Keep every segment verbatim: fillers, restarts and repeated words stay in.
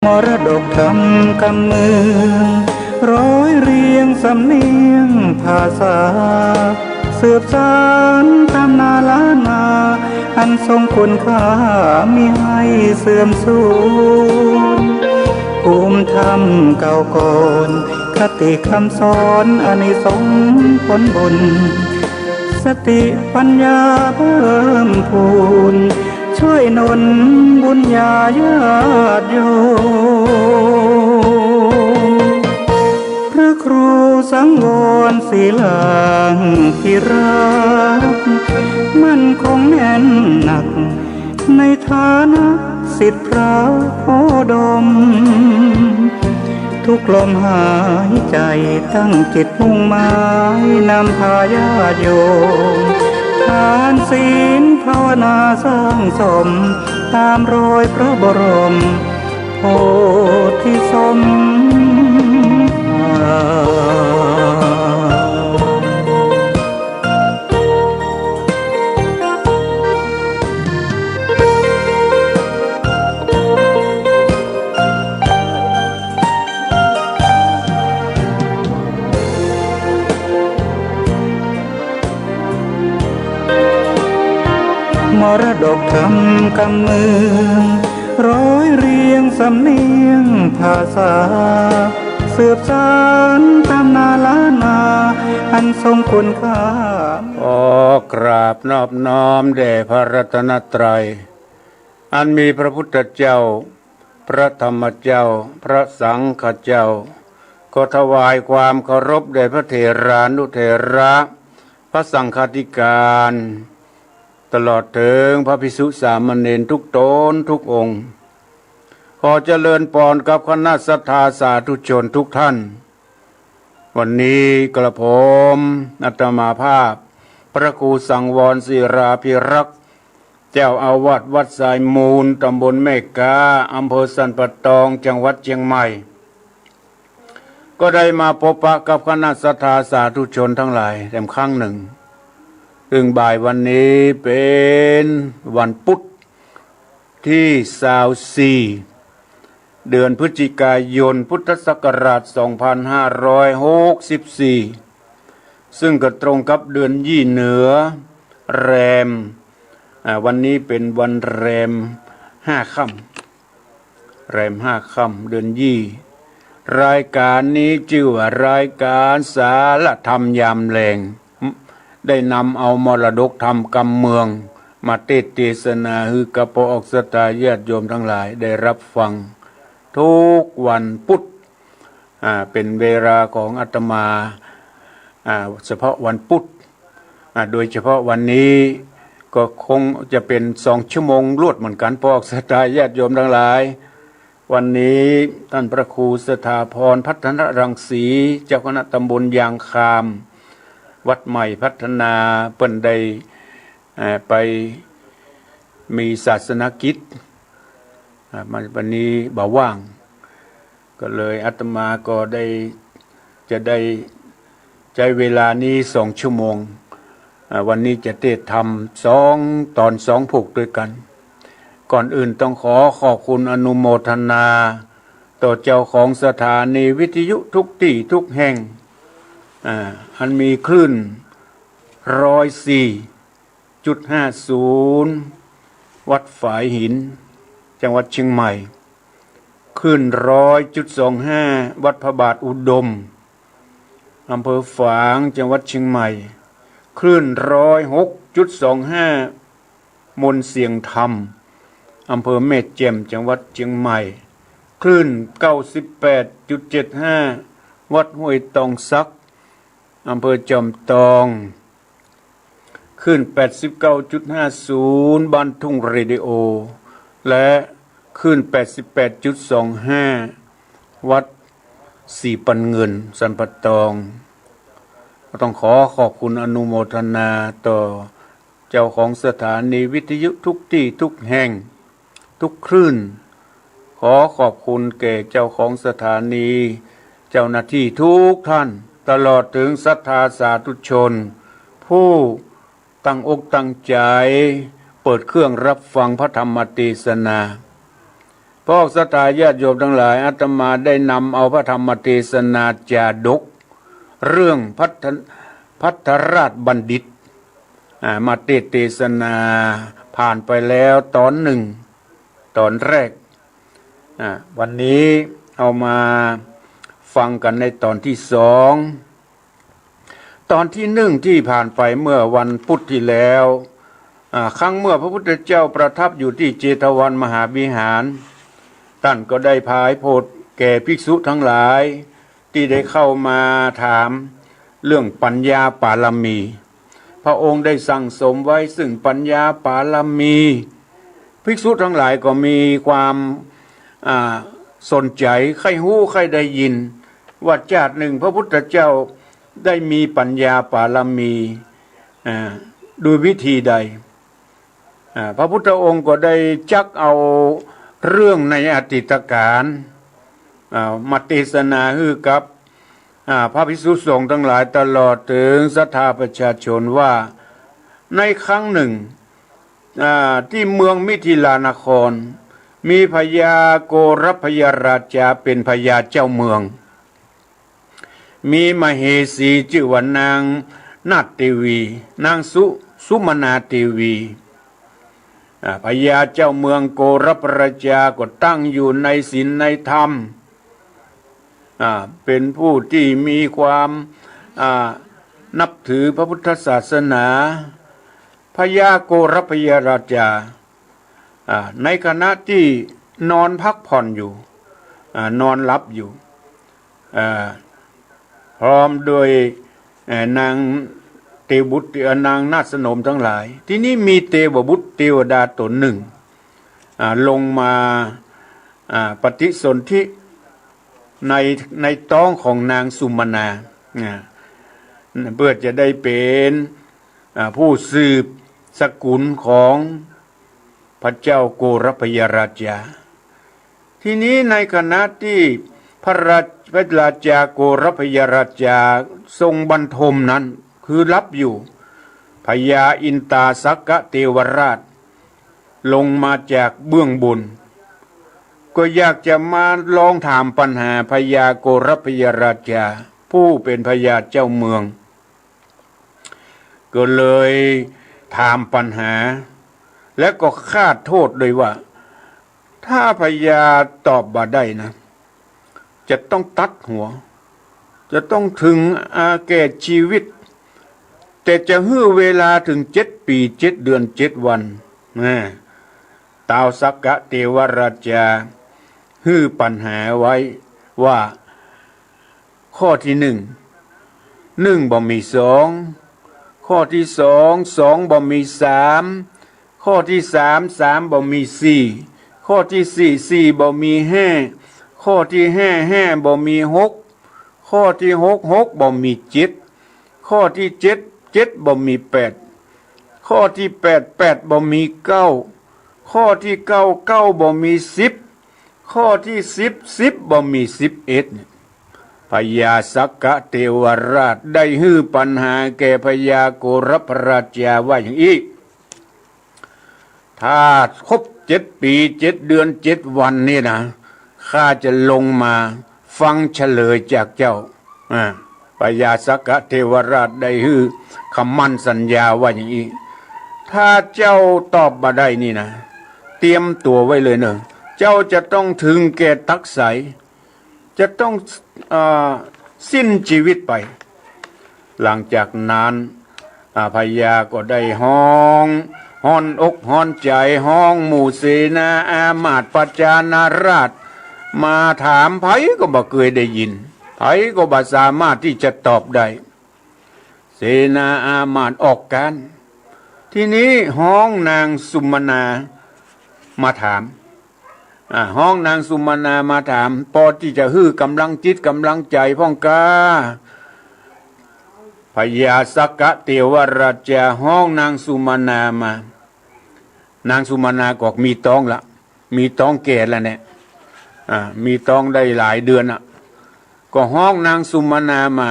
มรดกธรรมกำเมือง ร้อยเรียงสำเนียงภาษา สืบสานตำนานล้านนา อันทรงคุณค่ามิให้เสื่อมสูญ ภูมิธรรมเก่าก่อน คติคำสอนอานิสงส์ผลบุญ สติปัญญาเพิ่มพูน ช่วยหนุนบุญญาญาติโยม พระครูสังวรศิลาภิรักษ์ มั่นคงแน่นหนัก ในฐานะศิษย์พระโพธิ์ดม ทุกลมหายใจตั้งจิตมุ่งหมายนำพาญาติโยม ทานศีลภาวนาสร้างสม ตามรอยพระบรมโพธิสมภาร มรดกธรรมกำเมือง ร้อยเรียงสำเนียงภาษา สืบสานตำนานล้านนา อันทรงคุณค่า ขอกราบนอบน้อมแด่พระรัตนตรัย อันมีพระพุทธเจ้า พระธรรมเจ้า พระสังฆเจ้า ขอถวายความเคารพแด่พระเถรานุเถระ พระสังฆาธิการ ตลอดเถิงพระภิกษุสามเณรทุกตนทุกองค์ ขอเจริญปอนกับคณะศรัทธาสาธุชนทุกท่าน วันนี้กระผมอาตมาภาพ พระครูสังวรศิลาภิรักษ์ เจ้าอาวาสวัดสายมูล ตำบลแม่ก๊า อำเภอสันป่าตอง จังหวัดเชียงใหม่ ก็ได้มาพบปะกับคณะศรัทธาสาธุชนทั้งหลายแถมครั้งหนึ่ง ซึ่งบ่ายวันนี้เป๋นวันพุธตี้ซาวสี่ เดือนพฤศจิกายน พุทธศักราชสองพันห้าร้อยหกสิบสี่ ซึ่งก็ตรงกับเดือนยี่เหนือ แรม อ่า วันนี้เป๋นวันแรมห้าค่ำ แรมห้าค่ำเดือนยี่ รายการนี้จื้อว่ารายการสารธรรมยามแลง ได้นำเอามรดกธรรมกำเมืองมาเตสน์เตสนาหื้อกับป้อออกศรัทธาญาติโยมทั้งหลายได้รับฟังทุกวันพุธ อ่า เป๋นเวลาของอาตมา อ่า เฉพาะวันพุธ อ่า โดยเฉพาะวันนี้ก็คงจะเป๋นสองชั่วโมงรวดเหมือนกั๋น ป้อออกศรัทธาญาติโยมทั้งหลาย วันนี้ต้านพระครูสถาพร พัฒนรังสี เจ้าคณะตำบลยางคาม วัดใหม่พัฒนา เปิ้นได้ เอ่อ ไปมีศาสนกิจ อ่า มาวันนี้บ่ว่าง ก็เลยอาตมาก็ได้ จะได้ใจ๊เวลานี้สองชั่วโมง อ่า วันนี้จะเตสน์ธรรมสองต๋อนสองผูกด้วยกั๋น ก่อนอื่นต้องขอขอบคุณอนุโมทนา ต่อเจ้าของสถานีวิทยุทุกตี้ทุกแห่ง อ่า อันมีคลื่นร้อยสี่จุดห้าศูนย์ วัดฝายหิน จังหวัดเชียงใหม่ คลื่นร้อยจุดสองห้า วัดพระบาทอุดม อำเภอฝาง จังหวัดเชียงใหม่ คลื่นร้อยหกจุดสองห้า มนต์เสียงธรรม อำเภอแม่แจ่ม จังหวัดเชียงใหม่ คลื่นเก้าสิบแปดจุดเจ็ดห้า วัดห้วยตองสัก อำเภอจอมตอง คลื่นแปดสิบเก้าจุดห้าศูนย์ บ้านทุ่งเรดิโอ และคลื่นแปดสิบแปดจุดสองห้า วัดศรีปันเงิน สันป่าตอง ก็ต้องขอขอบคุณอนุโมทนาต่อเจ้าของสถานีวิทยุทุกตี้ทุกแห่ง ทุกคลื่น ขอขอบคุณแก่เจ้าของสถานี เจ้าหน้าที่ทุกท่าน ตลอดถึงศรัทธาสาธุชน ผู้ตั้งอกตั้งใจ๋เปิดเครื่องรับฟังพระธรรมเตสนา พวกศรัทธาญาติโยมตังหลาย อาตมาได้นำเอาพระธรรมเทศนาจาดก เรื่องภัทร- ภัทรราชบัณฑิต อ่า มาเทศน์เทศนา ผ่านไปแล้วตอนหนึ่ง ตอนแรก อ่า วันนี้เอามาฟังกั๋นในตอนที่สอง ตอนที่หนึ่งที่ผ่านไปเมื่อวันพุธที่แล้ว อ่า ครั้งเมื่อพระพุทธเจ้าประทับอยู่ที่เจตวันมหาวิหาร ต้านก็ได้ผายโผดแก่ภิกษุทั้งหลาย ตี้ได้เข้ามาถามเรื่องปัญญาปารมี พระองค์ได้สั่งสมไว้ซึ่งปัญญาปารมี ภิกษุทั้งหลายก็มีความ อ่า สนใจ๋ใค่ฮู้ใค่ได้ยิน ว่าจาติหนึ่งพระพุทธเจ้าได้มีปัญญาปารมี อ่า โดยวิธีใด อ่า พระพุทธองค์ก็ได้จักเอาเรื่องในอดีตกาล อ่า มาเทศนาหื้อกับ อ่า พระภิกษุสงฆ์ตังหลายตลอดเถิงศรัทธาประชาชนว่า ในครั้งหนึ่ง อ่า ตี้เมืองมิถิลานคร มีพญาโกรพยราชาเป๋นพญาเจ้าเมือง มีมเหสีจื้อว่านางนาถเตวี นางสุ- สุมนาเตวี อ่า พญาเจ้าเมืองโกรพราชาก็ตั้งอยู่ในศีลในธรรม อ่า เป๋นผู้ตี้มีความ อ่า นับถือพระพุทธศาสนา พญาโกรพยราชา อ่า ในขณะตี้นอนพักผ่อนอยู่ อ่า นอนหลับอยู่ อ่า พร้อมด้วย เอ่อ นางเตวบุตร เอ่อ นางนาฏสนมตังหลาย ทีนี้มีเตวบุตรเตวดาต๋นหนึ่ง อ่า ลงมา อ่า ปฏิสนธิใน- ในต๊องของนางสุมนา อ่า เปื้อจะได้เป๋น อ่า ผู้สืบสกุลของพระเจ้าโกรพยราชา ทีนี้ในขณะตี้พระราช- พระราชาโกรพยราชาทรงบรรทมนั้น คือหลับอยู่ พญาอินตาสักกะเตวราชลงมาจากเบื้องบน ก็อยากจะมาลองถามปัญหาพญาโกรพยราชา ผู้เป๋นพญาเจ้าเมือง ก็เลยถามปัญหา และก็ฆาตโทษด้วยว่า ถ้าพญาตอบบ่ได้นะ จะต้องตัดหัว จะต้องเถิง อ่า แก่ชีวิต แต่จะหื้อเวลาเถิงเจ็ดปี๋ เจ็ดเดือน เจ็ดวัน นะ ท้าวสักกะเตวราชาหื้อปัญหาไว้ว่า ข้อตี้หนึ่ง หนึ่งบ่มีสอง ข้อตี้สอง สองบ่มีสาม ข้อตี้สาม สามบ่มีสี่ ข้อตี้สี่ สี่บ่มีห้า ข้อตี้ห้า ห้าบ่มีหก ข้อตี้หก หกบ่มีเจ็ด ข้อตี้เจ็ด เจ็ดบ่มีแปด ข้อตี้แปด แปดบ่มีเก้า ข้อตี้เก้า เก้าบ่มีสิบ ข้อตี้สิบ สิบบ่มีสิบเอ็ด พญาสักกะเตวราชได้หื้อปัญหาแก่พญาโกรพราชาว่าอย่างอี้ ถ้าครบเจ็ดปี๋ เจ็ดเดือน เจ็ดวันนี่นะ ข้าจะลงมาฟังเฉลยจากเจ้า อ่า พญาสักกะเทวราชได้หื้อคำมั่นสัญญาว่าอย่างอี้ ถ้าเจ้าตอบบ่ได้นี่นะ เตรียมตั๋วไว้เลยเนอะ เจ้าจะต้องเถิงแก่ตักไส จะต้อง อ่า สิ้นชีวิตไป หลังจากนั้น อ่า พญาก็ได้ฮ้อง ฮ้อนอกฮ้อนใจ๋ ฮ้องหมู่เสนาอามาตย์ประชานาราษฎร์ มาถาม ใผก็บ่เกยได้ยิน ใผก็บ่สามารถตี้จะตอบได้ เสนาอามาตย์ออกก๊าน ทีนี้ฮ้องนางสุมนามาถาม อ่า ฮ้องนางสุมนามาถาม ปอตี้จะหื้อกำลังจิตกำลังใจ๋พ่องก้า พญาสักกะเตวราชาฮ้องนางสุมนามา นางสุมนาก็มีต๊องละ มีต๊องแก่แล้วเนี่ย อ่า มีต๊องได้หลายเดือนอะ ก็ฮ้องนางสุมนามา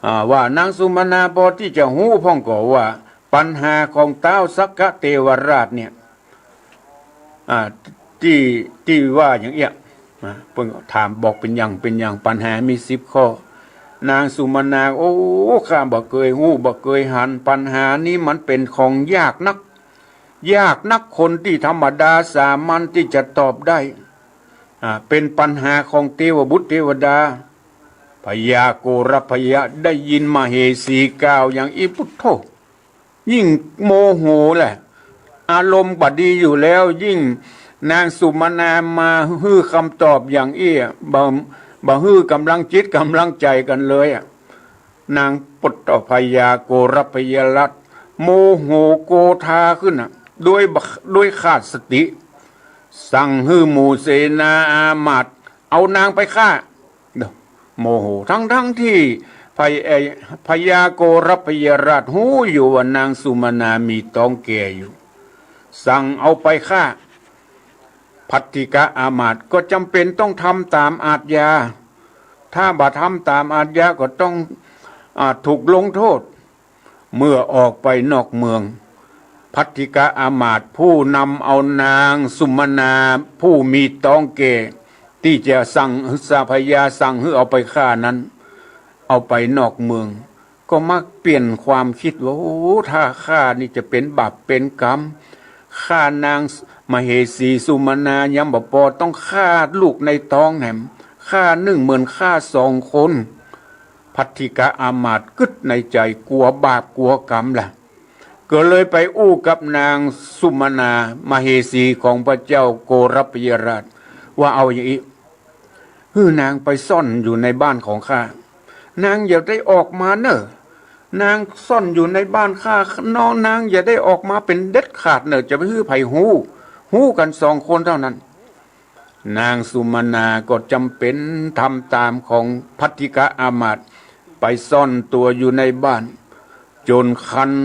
อ่า ว่านางสุมนาปอตี้จะฮู้พ่องก่อว่า ปัญหาของท้าวสักกะเตวราชเนี่ย อ่า ตี้ ตี้ว่าอย่างเอี้ย นะ เปิ้นก็ถามบอกเป๋นอย่าง เป๋นอย่าง ปัญหามีสิบข้อ นางสุมนา โอ้ ข้าบ่เกยฮู้ บ่เกยหัน ปัญหานี้มันเป๋นของยากนัก ยากนัก คนตี้ธรรมดาสามัญตี้จะตอบได้ อ่า เป๋นปัญหาของเตวบุตรเตวดา พญาโกรพยะได้ยินมเหสีกล่าวอย่างอี้ ปุโธ ยิ่งโมโหแหละ อารมณ์บ่ดีอยู่แล้ว ยิ่งนางสุมนามาหื้อกำตอบอย่างอี้ บ่ บ่หื้อกำลังจิตกำลังใจ๋กั๋นเลยอะ นางปุโธ พญาโกรพยะราช โมโหโกธาขึ้นน่ะ โดยบ่ โดยขาดสติ สั่งหื้อหมู่เสนาอามาตย์เอานางไปฆ่า โมโห ทั้งๆ ตี้พญา เอ่อ พญาโกรพยะราชฮู้อยู่ว่านางสุมนามีต๊องแก่อยู่ สั่งเอาไปฆ่า ภัททิกะอามาตย์ก็จ๋ำเป๋นต้องทำต๋ามอาชญา ถ้าบ่ทำต๋ามอาชญาก็ต้อง อ่า ถูกลงโต้ษ เมื่อออกไปนอกเมือง ภัททิกะอามาตย์ผู้นำเอานางสุมนาผู้มีต๊องแก่ตี้จะสั่ง พญาสั่งหื้อเอาไปฆ่านั้น เอาไปนอกเมือง ก็มาเปลี่ยนความกึ๊ดว่า โอ้ ถ้าฆ่านี่จะเป๋นบาปเป๋นกรรม ฆ่านางมเหสีสุมนายังบ่ปอ ต้องฆ่าลูกในต๊องแหม ฆ่านึ่งเหมือนฆ่าสองคน ภัททิกะอามาตย์กึ๊ดในใจ๋กั๋วบาปกั๋วกรรมล่ะ ก็เลยไปอู้กับนางสุมนา มเหสีของพระเจ้าโกรพยราช ว่าเอาอย่างอี้ หื้อนางไปซ่อนอยู่ในบ้านของข้า นางอย่าได้ออกมาเน่อ นางซ่อนอยู่ในบ้านข้า น้องนางอย่าได้ออกมาเป๋นเด็ดขาดเน่อ จะไปหื้อใผฮู้ ฮู้กั๋นสองคนเต้านั้น นางสุมนาก็จ๋ำเป๋นทำต๋ามของภัททิกะอามาตย์ ไปซ่อนตั๋วอยู่ในบ้าน จ๋นครรภ์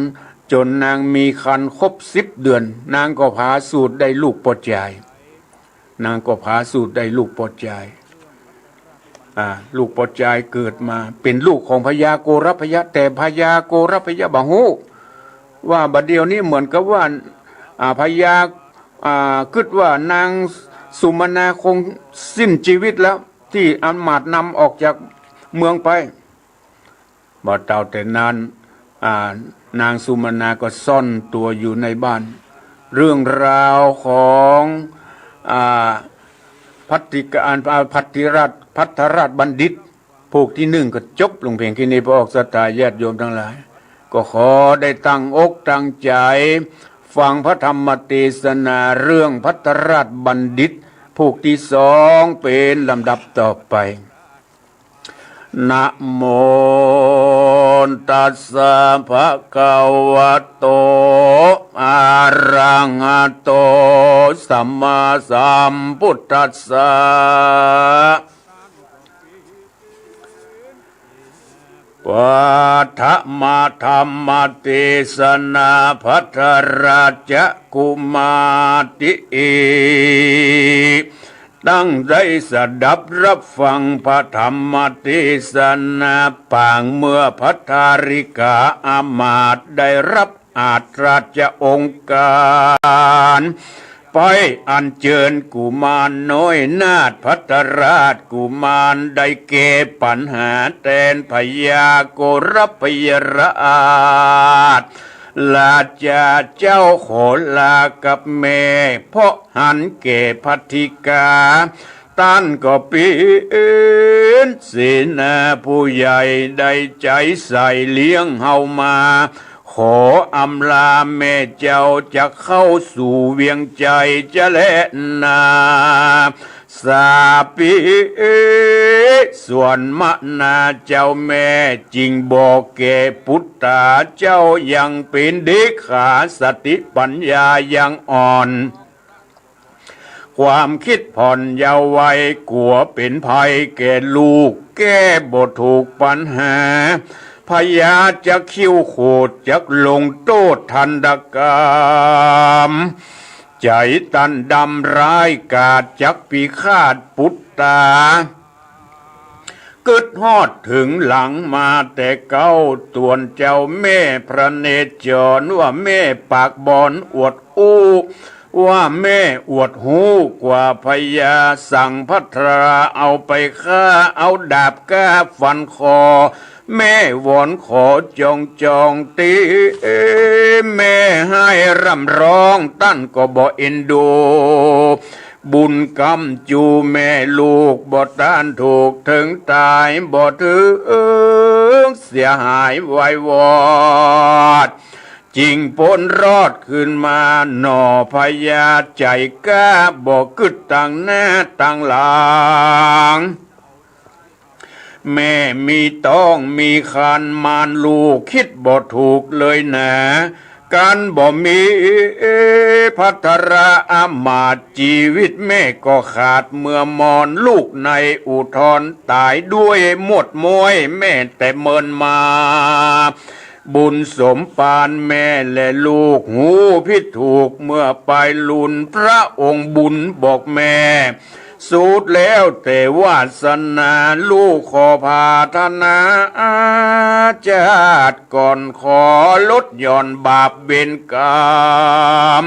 จ๋นนางมีครรภ์ครบสิบเดือน นางก็ผาสูติได้ลูกป้อจาย นางก็ผาสูติได้ลูกป้อจาย อ่า ลูกป้อจายเกิดมา เป๋นลูกของพญาโกรพยะ แต่พญาโกรพยะบ่ฮู้ ว่าบ่าเดี่ยวนี้เหมือนกับว่า อ่า พญา อ่า กึ๊ดว่านางสุมนาคงสิ้นจีวิตแล้ว ตี้อามาตย์นำออกจากเมืองไป บ่าเต้าแต่นั้น อ่า นางสุมนาก็ซ่อนตั๋วอยู่ในบ้าน เรื่องราวของ อ่า ภัททิกะ อ่า ภัททิราช ภัทรราชบัณฑิต ผูกตี้นึ่งก็จบลงเพียงแค่นี้ พระออกศรัทธาญาติโยมตังหลาย ก็ขอได้ตั้งอกตั้งใจ๋ฟังพระธรรมเตสนาเรื่องภัทรราชบัณฑิต ผูกตี้สองเป๋นลำดับต่อไป นะโมตัสสะ ภะคะวะโต อะระหะโต สัมมาสัมพุทธัสสะ ปฐมธรรมเตสนา ภัทรราชกุมาติ ตั้งใจ๋สดับฮับฟังพระธรรมเตสนา ปางเมื่อภัททาริกาอามาตย์ได้ฮับ อาชราชองค์การ ไปอัญเจิญกุมารน้อยนาถภัทรราชกุมารได้แก้ปัญหาแตนพญาโกรพยราช ราชาเจ้าขอลากับแม่ เพราะหันแก่ภัททิกา ต้านก็เป๋นเสนาผู้ใหญ่ได้ใจ๋ใส่เลี้ยงเฮามา ขออำลาแม่เจ้าจะเข้าสู่เวียงชัยจะแลนา สาปี ส่วนมะนาเจ้าแม่จึงบอกแก่ปุตตาเจ้ายังเป๋นเด็กขา สติปัญญายังอ่อน ความกึ๊ดผ่อนเยาว์วัย กั๋วเป๋นภัยแก่ลูก แก้บ่ถูกปัญหา พญาจะคิ้วโขด จะลงโต้ษทันตกรรม ใจ๋ต้านดำร้ายกาจ จักพิฆาตปุตตา กึ๊ดฮอดเถิงหลังมาแต่เก๊า ตวนเจ้าแม่พระเนจรว่าแม่ปากบอนอวดอู้ ว่าแม่อวดฮู้กว่าพญา สั่งภัทราเอาไปฆ่า เอาดาบก้าฟันคอ แม่วอนขอจองจองตี้ แม่ไห้ร่ำร้อง ต้านก็บ่เอ็นดู บุญกำจูแม่ลูกบ่ต้าน ถูกเถิงต๋ายบ่เถิงเสียหายวายวอด จึงป๊นรอดคืนมา หน่อพญาใจ๋กล้า บ่กึ๊ดตังหน้าตังหลัง แม่มีต๊องมีครรภ์ มานลูกกึ๊ดบ่ถูกเลยหนา กันบ่มีภัทราอามาตย์ จีวิตแม่ก็ขาดเมื่อมอน ลูกในอุทธรณ์ต๋ายด้วยมวดม้วย แม่แต่เมินมา บุญสมปานแม่และลูกฮู้ผิดถูก เมื่อปายลุนพระองค์บุญบอกแม่ สุดแล้วแต่วาสนา ลูกขอผาถนา จาติก่อนขอลดหย่อนบาปเวรกรรม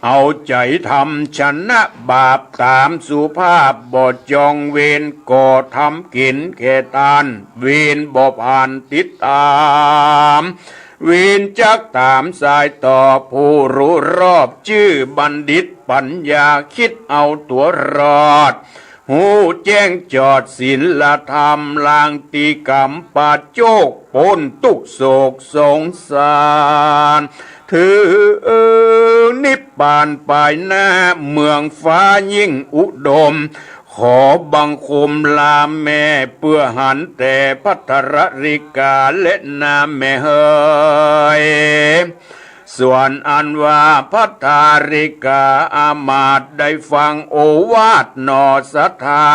เอาใจ๋ทำชนะบาปต๋ามสุภาพ บ่จองเวรก่อทำเก๋ณฑ์แก่ต้าน เวรบ่ผ่านติดต๋าม เวรจักต๋ามสายต่อ ผู้ฮู้รอบจื้อบัณฑิต ปัญญาคิดเอาตั๋วรอด ฮู้แจ้งจอดศีลธรรม ลางตีกรรมปาโจก ป๊นตุ๊กข์โศกสงสาร เถิงนิพพานปายหน้า เมืองฟ้ายิ่งอุดม ขอบังคมลาแม่ เปื้อหันแต่ภัทริกา และนาแม่เหย ส่วนอันว่าภัทริกาอามาตย์ ได้ฟังโอวาทหน่อศรัทธา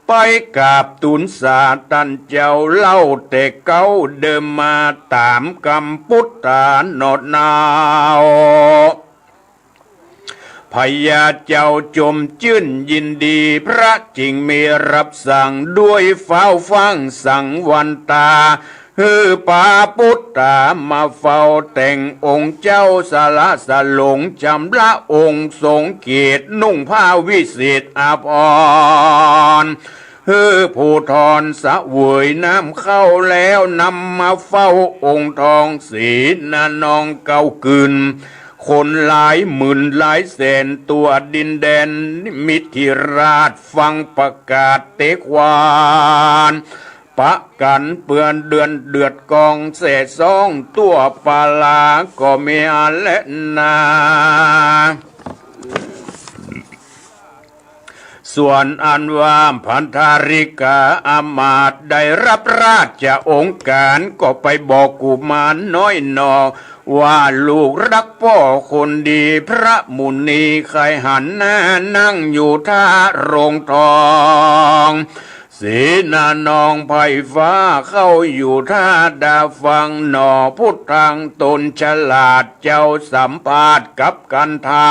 ไปกราบตูนสาต้านเจ้าเล่าแต่เก๊า เดิมมาต๋ามกำปุตตาหนอเนา พญาเจ้าจมจื้นยินดี พระจึงมีรับสั่ง ด้วยฟ้าวฟั่งสังวันตา หื้อปาปุตตามาเฝ้า แต่งองค์เจ้าสละสลง ชำระองค์ทรงเกียรติ นุ่งผ้าวิเศษอาภรณ์ หื้อผู้ทอนเสวยน้ำข้าวแล้ว นำมาเฝ้าองค์ทองเสนานองเก้ากืน คนหลายหมื่นหลายแสน ทั่วดินแดนมิถิราช ฟังประกาศเตขวาน ประกันเปือนเดือนเดือดกอง แส่ซ้องทั่วปาลาก็มีอันแลนา ส่วนอันว่าภัทริกาอามาตย์ ได้รับราชองค์การ ก็ไปบอกกุมารน้อยหนอ ว่าลูกรักป้อคนดี พระมุนีใค่หันหน้า นั่งอยู่ท่าโรงทอง เสนานองไพร่ฟ้า เข้าอยู่ท่าดาฟังหนอ พุทธังตนฉลาด เจ้าสัมภาษณ์กับกันธา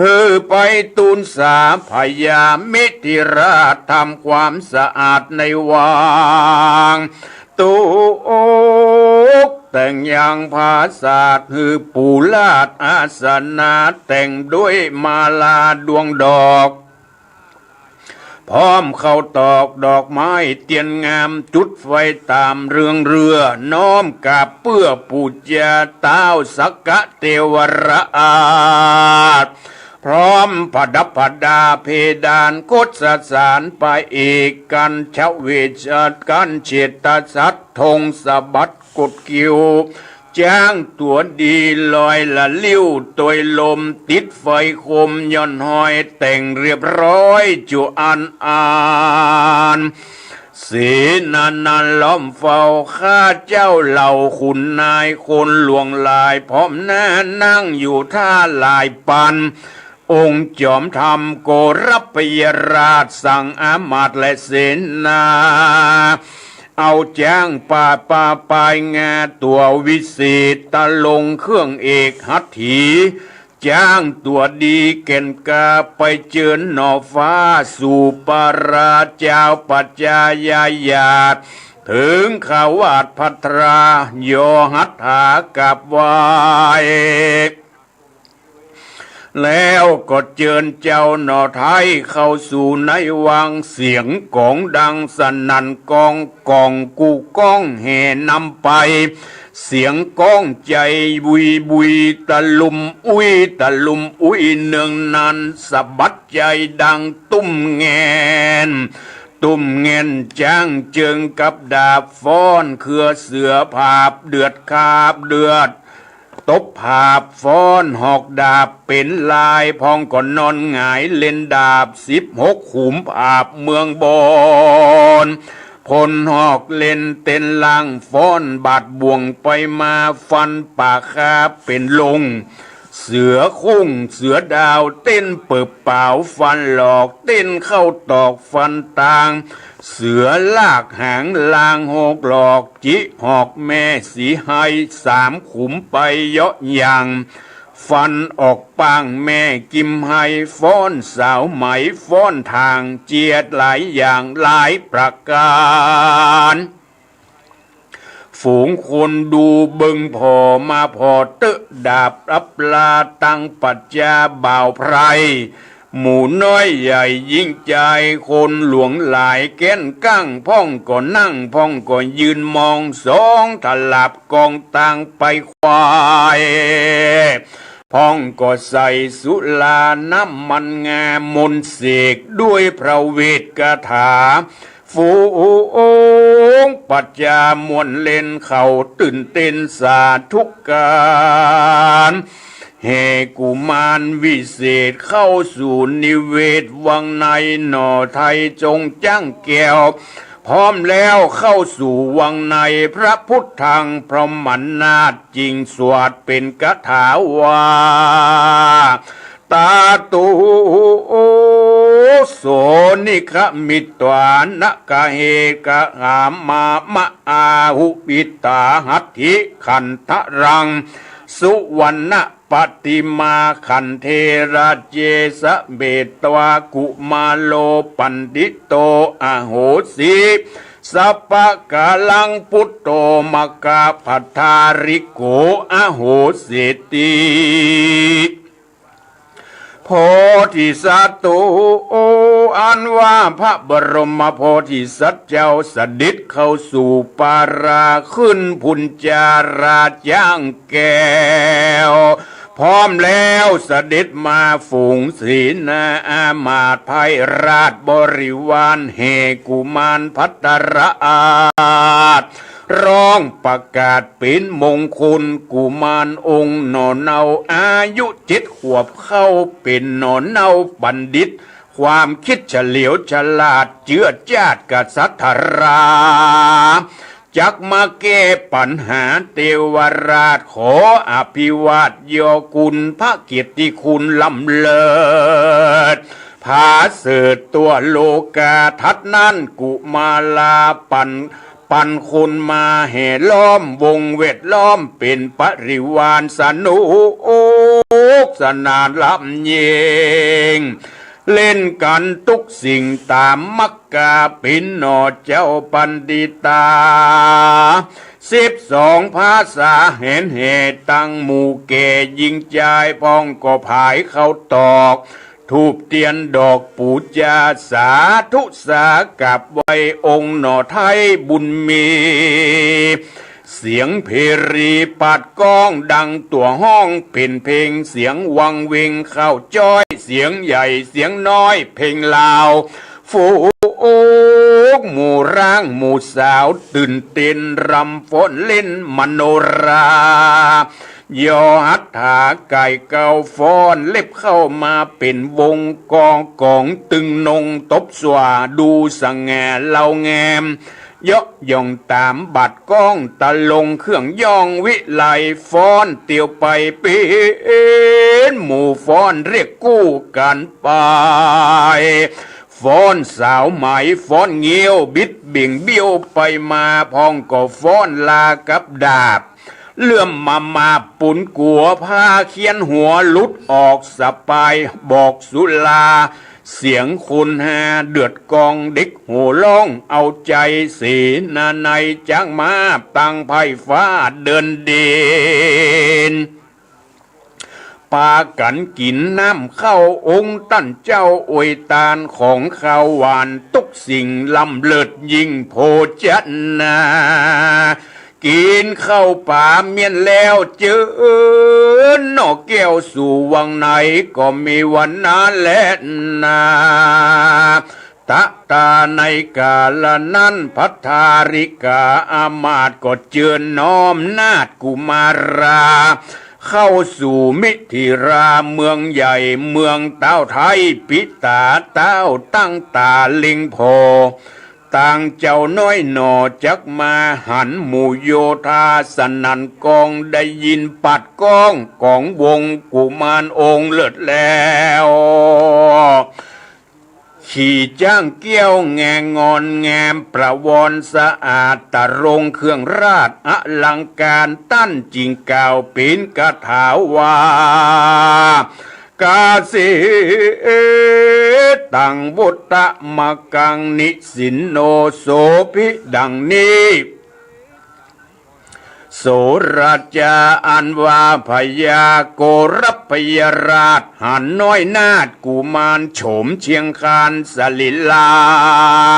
หื้อไปตูนสาพญามิถิราช ทำความสะอาดในวัง ตกแต่งยังผาสาท หื้อปูราชอาสนะ แต่งด้วยมาลาดวงดอก พร้อมข้าวตอกดอกไม้เตียนงาม จุดไฟต๋ามเรืองเรือ น้อมกราบเปื้อปู๋จา ต้าวสักกะเตวราช พร้อมประดับประดาเพดาน คดสสารไปอีก กัญชเวช กัญเชตสัตว์ ธงสะบัด กดเกวียว จ๊างตั๋วดีลอยละลิ้วตวยลม ติดไฟคมหย่อนห้อย แต่งเรียบร้อยจุอันอาน เสนานั้นล้อมเฝ้า ข้าเจ้าเหล่าขุนนายคนหลวงหลาย พร้อมหน้านั่งอยู่ท่าหลายปัน องค์จอมธรรมโกรพยราช สั่งอามาตย์และเสนา เอาจ๊างป่าปาปายงาตั๋ววิเศษ ตะลงเครื่องเอกหัตถี จ๊างตั๋วดีแก่นกล้า ไปเจิญหน่อฟ้าสู่ปาราเจ้าปัจจายาญาติ เถิงขวาดภัทรา ยอหัตถากราบไหว้ แล้วก็เจิญเจ้าหน่อไทยเข้าสู่ในวัง เสียงก๋องดังสนั่นกอง ก๋องกู้ก้องแห่นำไป เสียงก้องใจ๋บุยบุย ตะลุมอุ๊ย ตะลุมอุ๊ย เนืองนันสะบัดใจ๋ดังตุ้มแงน ตุ้มแงนจ้างเจิงกับดาบฟ้อน เขือเสือผาบเดือดคาบเดือด ตบผาบฟ้อนหอกดาบเป๋นลาย พ่องก็นอนหงายเล่นดาบ สิบหกขุมผาบเมืองบอน พลหอกเล่นเต้นล่างฟ้อน บาดบ่วงไปมาฟันป่าคาเป๋นลง เสือคุ้งเสือดาวเต้นเปิบป๋าวฟันหลอก เต้นเข้าตอกฟันตาง เสือลากหางลางหกหลอก จิหอกแม่สีไฮ สามขุมไปเยาะหยั่ง ฟันออกป้างแม่กิมไฮ ฟ้อนสาวไหมฟ้อนถ่าง เจียดหลายอย่างหลายประก๋าน ฝูงคนดูเบิ่งผ่อมาผ่อเต๊อะ ดาบอัปราตังปัจจาบ่าวไพร่ หมู่น้อยใหญ่หญิงจาย คนหลวงหลายแก้นกั้ง พ่องก็นั่ง พ่องก็ยืนมอง สองถลาบกองตางไปควาย พ่องก็ใส่สุราน้ำมันงามนต์เสกด้วยพระเวทคาถา ฝูงปัจจาม่วนเล่นเขาตื่นเต้นสาธุการ แห่กุมารวิเศษเข้าสู่นิเวศวังใน หน่อไทยจงจ้างแก้ว พร้อมแล้วเข้าสู่วังใน พระพุทธังพรหมนาถ จึงสวดเป๋นคาถาว่า ตาตุ โส นิคมิตวา นคเหกหามามะ อาหุปิตาหัตถิขันธรัง สุวรรณปฏิมาขันเทระ เจสะเบตวา กุมาโรปัณฑิโต อโหสิ สัพพะกาลัง ปุตโต มคคา ภัททาริโก อโหสิติ โพธิสัตว์ อันว่าพระบรมโพธิสัตว์เจ้าเสด็จเข้าสู่ป่าราขึ้นพุนจาราจ้างแก้ว พร้อมแล้วเสด็จมาฝูงเสนาอามาตย์ไพร่ราชบริวารแห่กุมารภัทราช ร้องประกาศเป๋นมงคล กุมารองค์หน่อเนาอายุเจ็ดขวบเข้าเป๋นหน่อเนาบัณฑิต ความกึ๊ดเฉลียวฉลาดเจื้อจ้าดกษัตริย์ จักมาแก้ปัญหาเตวราช ขออภิวาทยอคุณพระเกียรติคุณล้ำเลิศ ผาเสริฐตั๋วโลกา ถัดนั้นกุมาราปัน ปันคนมาแห่ล้อมวงแวดล้อมเป๋นปริวารสนุกสนานล้ำเยิง เล่นกั๋นตุ๊กสิ่งต๋ามมักกา เป๋นหน่อเจ้าปัณฑิตา สิบสองภาษาแหนแห่ตังหมู่แก่หญิงจาย พ่องก็ผายเข้าตอก ธูปเตียนดอกปู๋จา สาธุสากราบไหว้องค์หน่อไทยบุญมี เสียงเพรีปาดก้องดังตั๋วฮ้องเป๋นเพลง เสียงวังเวงข้าวจ้อย เสียงใหญ่เสียงน้อยเพลงลาว ฝูงหมู่ร้างหมู่สาวตื่นเต้นรำฟ้อนเล่นมโนรา ย่อหัตถาก๋ายก้าวฟ้อนเล็บเข้ามาเป๋นวงกอง ก๋องตึงนงตบสว่าดูสง่าเล่างาม เยาะหย่องต๋ามบาดก้องตะลงเครื่องย่องวิไล ฟ้อนเตียวไปเป๋นหมู่ฟ้อนเรียกกู้กั๋นไป ฟ้อนสาวไหมฟ้อนเงี้ยวบิดเบี่ยงเบี้ยวไปมา พ่องก็ฟ้อนลากับดาบ เลื่อมมามาปุนกั๋ว ผ้าเคี้ยนหัวหลุดออกสะปาย บอกสุรา เสียงคนฮาเดือดกอง เด็กโห่ร้องเอาใจ๋ เสนานัยจ๊างม้าตังไพร่ฟ้าเดินเด่น ปากั๋นกิ๋นน้ำข้าว องค์ต้านเจ้าอวยตานของคาวหวาน ตุ๊กสิ่งล้ำเลิศยิ่งโภชนา กิ๋นข้าวป๋าเมียนแล้ว เจิญหน่อแก้วสู่วังใน ก็มีวันนั้นแลนา ตะตาในกาละนั้น พระทาริกาอามาตย์ก็เจิญน้อมนาถกุมารา เข้าสู่มิถิราเมืองใหญ่ เมืองต้าวไท้ ปิต๋าต้าวตั้งต๋าเล็งผ่อ ต่างเจ้าน้อยหน่อจักมา หันหมู่โยธาสนั่นกอง ได้ยินปัดก้องก๋องวงกุมารองค์เลิศแล้ว ขี่จ๊างเกี้ยวแงงอนแงม ประวรสะอาด ตรงเครื่องราชอลังก๋าน ต้านจึงกล่าวเป๋นคาถาว่า กาเสตัง วุตตะมะกัง นิสินโน โสภิ ดังนี้ โสราจาอันว่าพญาโกรพยราช หันน้อยนาถกุมารโฉมเชียงคานสรีรา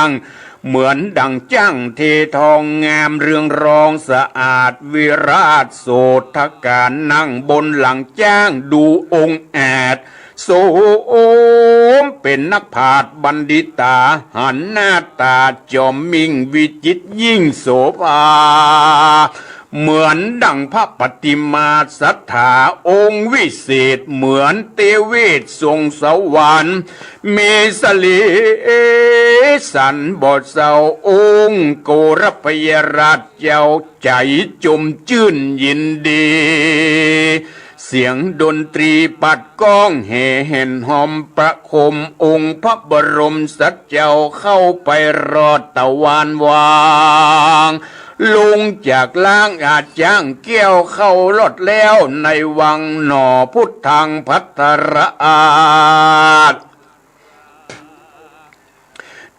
ง เหมือนดั่งจ๊างเททองงามเรืองรองสะอาด วิราชโสตฐกานั่งบนหลังจ๊าง ดูองอาจ โสมเป๋นนักปราชญ์บัณฑิตา หันหน้าต๋าจอมมิ่งวิจิตรยิ่งโสภา เหมือนดั่งพระปฏิมาศรัทธาองค์วิเศษ เหมือนเตเวศทรงสวรรค์ มีสรีสันบ่เศร้า องค์โกรพยราชเจ้า ใจ๋จมจื้นยินดี เสียงดนตรีปัดก้องแห่แหนฮอมประโคม องค์พระบรมสัตว์เจ้าเข้าไปรอดตะวานวาง ลงจากลางอาจ๊างเกี้ยวเข้ารอดแล้วในวังหน่อ พุทธังภัททราช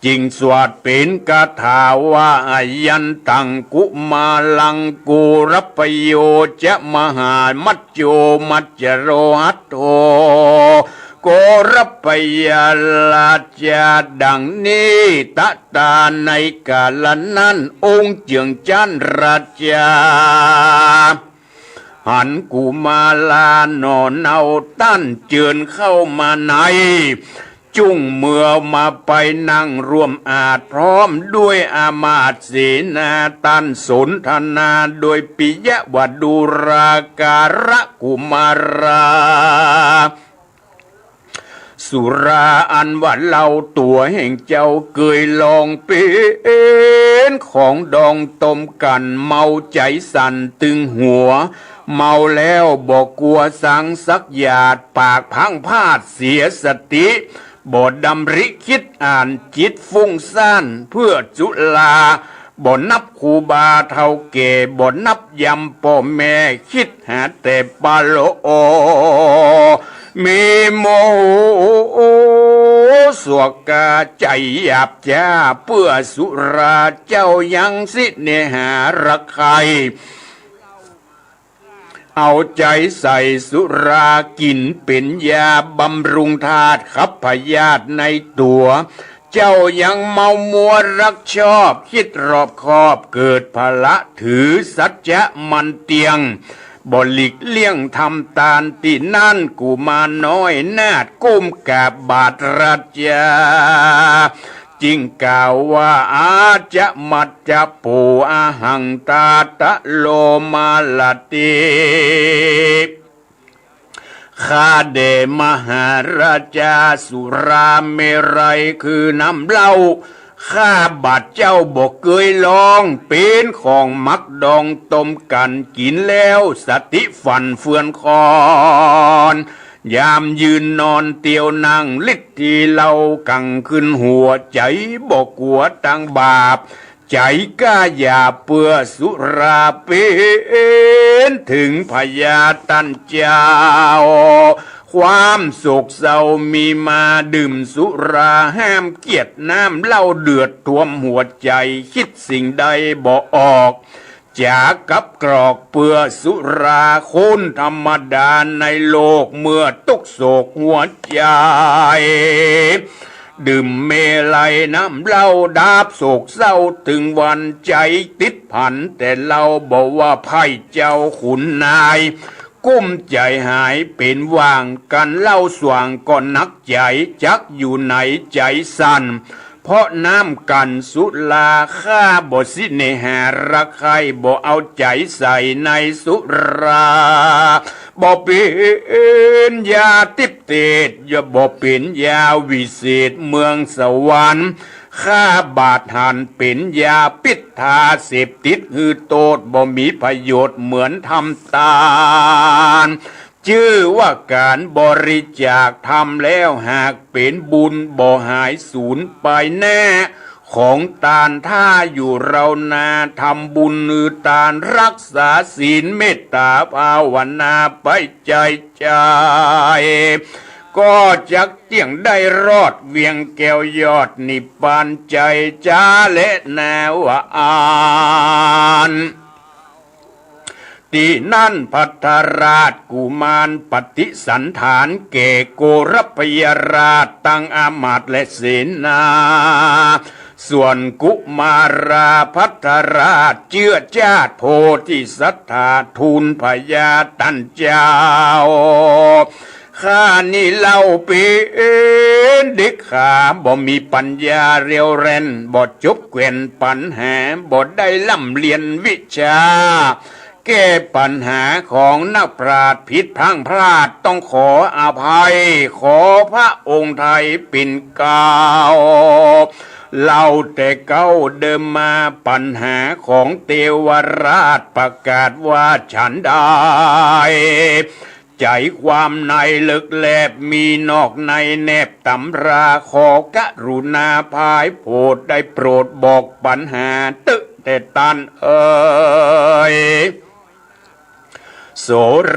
จึงสวดเป๋นคาถาว่า อายันตังกุมารัง โกรพโยจะมหามัจโจ มัจจโรหัตโถ โกรพยราชา ดังนี้ ตะตาในกาละนั้น องค์เจื้องจั้นราชา หันกุมาราหน่อเนาต้านเจิญเข้ามาใน จุ่งเมือมาไปนั่งร่วมอาจพร้อมด้วยอามาตย์เสนา ต้านสนทนาโดยปิยวดูราการะกุมารา สุราอันว่าเหล้าตั๋วแห่งเจ้าเกยลองเป๋นของดองต้มกั๋น เมาใจ๋สั่นตึงหัว เมาแล้วบ่กั๋วสังสักหยาด ปากพลั้งพลาดเสียสติ บ่ดำริคิดอ่านจิตฟุ้งซ่านเพื่อสุรา บ่นับครูบาเฒ่าแก่ บ่นับยำป้อแม่ คิดหาแต่ปาโลโอ มีโมโหสวกา ใจ๋หยาบจ๊าเปื้อสุรา เจ้ายังสิเนหาระใค่ เอาใจ๋ใส่สุรา กิ๋นเป๋นยาบำรุงธาตุขับพยาธิในตั๋ว เจ้ายังเมามัวรักชอบ คิดรอบคอบเกิดผละถือสัจจะมั่นเตี้ยง บ่หลีกเลี่ยงทำตานตี้นั้น กุมารน้อยนาถก้มกราบบาทราชา จึงกล่าวว่า อาจะมัจจะโป อหังตาตะโลมาลาติ ข้าแด่มหาราชา สุราเมรัยคือน้ำเหล้า ข้าบาทเจ้าบ่เกยลอง เป๋นของหมักดองต้มกั๋น กิ๋นแล้วสติฟั่นเฟือนคลอน ยามยืนนอนเตียวนั่ง ฤทธิ์ตี้เหล้ากั๋งขึ้นหัว ใจ๋บ่กั๋วตังบาป ใจ๋กล้าหยาบเปื้อสุรา เป๋นเถิงพยาธิต้านเจ้า ความโศกเศร้ามีมา ดื่มสุราห้ามเกียจ น้ำเหล้าเดือดท่วมหัวใจ๋ คิดสิ่งใดบ่ออก จ๋ากับกรอกเปื้อสุรา คนธรรมดาในโลกเมื่อตุ๊กข์โศกหัวใจ๋ ดื่มเมลัยน้ำเหล้าดาบโศกเศร้าตึงวัน ใจ๋ติดพันแต่เหล้า บ่ว่าใผเจ้าขุนนาย กุ้มใจ๋หายเป๋นว่าง กั๋นเหล้าสว่างก็หนักใจ๋ จักอยู่ไหนใจ๋สั่น เพราะน้ำกั๋นสุรา ข้าบ่เสน่หารักใคร่ บ่เอาใจ๋ใส่ในสุรา บ่เป๋นยาทิพย์เทศ บ่เป๋นยาวิเศษเมืองสวรรค์ ข้าบาดหันเป๋นยาพิษทาเสพติดหื้อโต้ษ บ่มีประโยชน์เหมือนทำตาน จื้อว่าก๋านบริจาคทำแล้วหากเป๋นบุญ บ่หายสูญไปแน่ ของตานถ้าอยู่ราวนา ทำบุญหื้อตานรักษาศีลเมตตาภาวนาไปใจ๋ใจ๋ ก็จักเตี้ยงได้รอดเวียงแก้วยอดนิพพานใจ๋จ๊าแลนาว่าอั้น ตี้นั้นภัทรราชกุมารปฏิสันถานแก่โกรพยราชตังอามาตย์และเสนา ส่วนกุมาราภัทรราชเจื้อจ้าโพธิสัตถาทูลพญาต้านเจ้า ข้านี้เล่าเป๋นเด็กขา บ่มีปัญญาเรี่ยวแรง บ่จบแคว่นปัญหา บ่ได้ร่ำเรียนวิชา แก้ปัญหาของนักปราชญ์ผิดพลั้งพลาด ต้องขออภัย ขอพระองค์ไทยเป๋นเกล้า เล่าแต่เก๊าเดิมมา ปัญหาของเตวราชประกาศว่าฉันใด ใจ๋ความในลึกแลบ มีนอกในแนบต๋ำรา ขอกรุณาผายโผด ได้โปรดบอกปัญหาเต๊อะแต๊ต้านเอ๋ย โส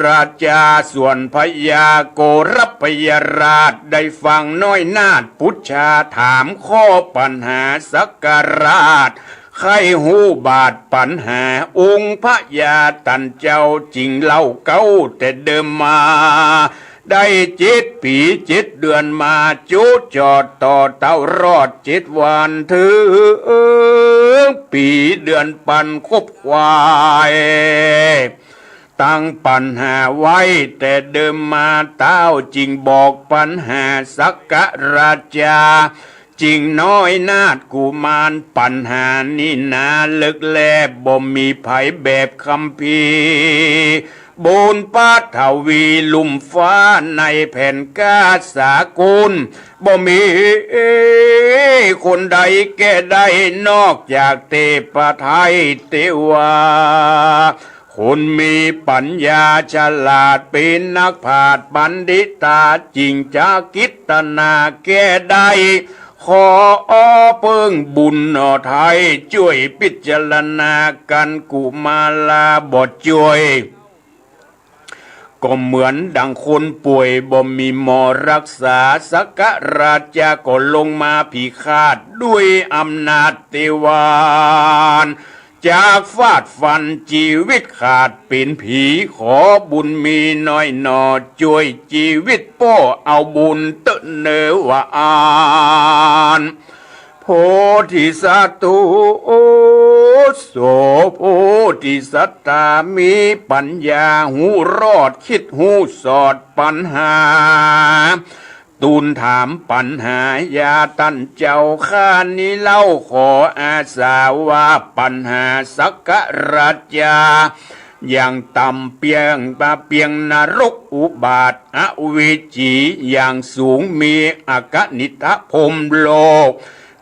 ราจา ส่วนพญาโกรพยราชได้ฟังน้อยนาถปุจฉา ถามข้อปัญหาสักกราช ใค่ฮู้บาดปัญหา องค์พญาต้านเจ้าจึงเล่าเก๊าแต่เดิมมา ได้เจ็ดปี๋เจ็ดเดือนมา จุจอดต่อเต้ารอดเจ็ดวัน เถิงปี๋เดือนปันคบควาย ตั้งปัญหาไว้แต่เดิมมา เต้าจึงบอกปัญหาสักกราชา จึงน้อยนาถกุมาร ปัญหานี้นาลึกแลบ บ่มีใผแบบคัมภีร์ บนปฐวีลุ่มฟ้าในแผ่นกาสากล บ่มีคนใดแก้ได้นอกจากเตปะไทยเตวา คนมีปัญญาฉลาดเป๋นนักปราชญ์บัณฑิตา จึงจะกฤตนาแก้ได้ ขอเปิ้งบุญหน่อไทย จ้วยพิจารณากั๋นกุมาราบ่จ้วย ก็เหมือนดังคนป่วยบ่มีหมอรักษา สักกราชาก็ลงมาพิฆาตด้วยอำนาจเตวา จากฟาดฟันจีวิตขาดเป๋นผี ขอบุญมีน้อยหน่อ จ้วยจีวิตป้อเอาบุญเต๊อะเนอว่าอั้น โพธิสัตว์ โอ้ โส โพธิสัตถา มีปัญญาฮู้รอด กึ๊ดฮู้สอดปัญหา ทูลถามปัญหา ยาต้านเจ้า ข้านี้เล่าขออาสาว่า ปัญหาสักกราชา อย่างต่ำเปียง เปียงนรกอุบาท อเวจี อย่างสูงมีอกนิฏฐพรหมโลก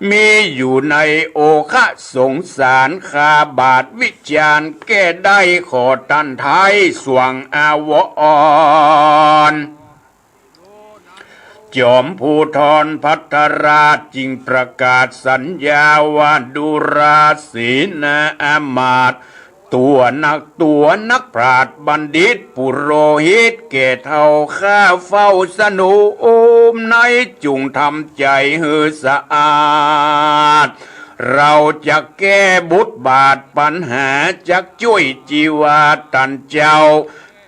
มีอยู่ในโอคะสงสาร คาบาดวิจารแก้ได้ ขอต้านไทยสว่างอาวรณ์ จอมภูธรภัทรราชจึงประกาศสัญญาว่า ดูราเสนาอามาตย์ ตั๋วนัก ตั๋วนักปราชญ์บัณฑิตปุโรหิตแก่เฒ่า ข้าเฝ้าสนมใน จุ่งทำใจ๋หื้อสะอาด เราจักแก้บทบาทปัญหา จักจ้วยจีวาต้านเจ้า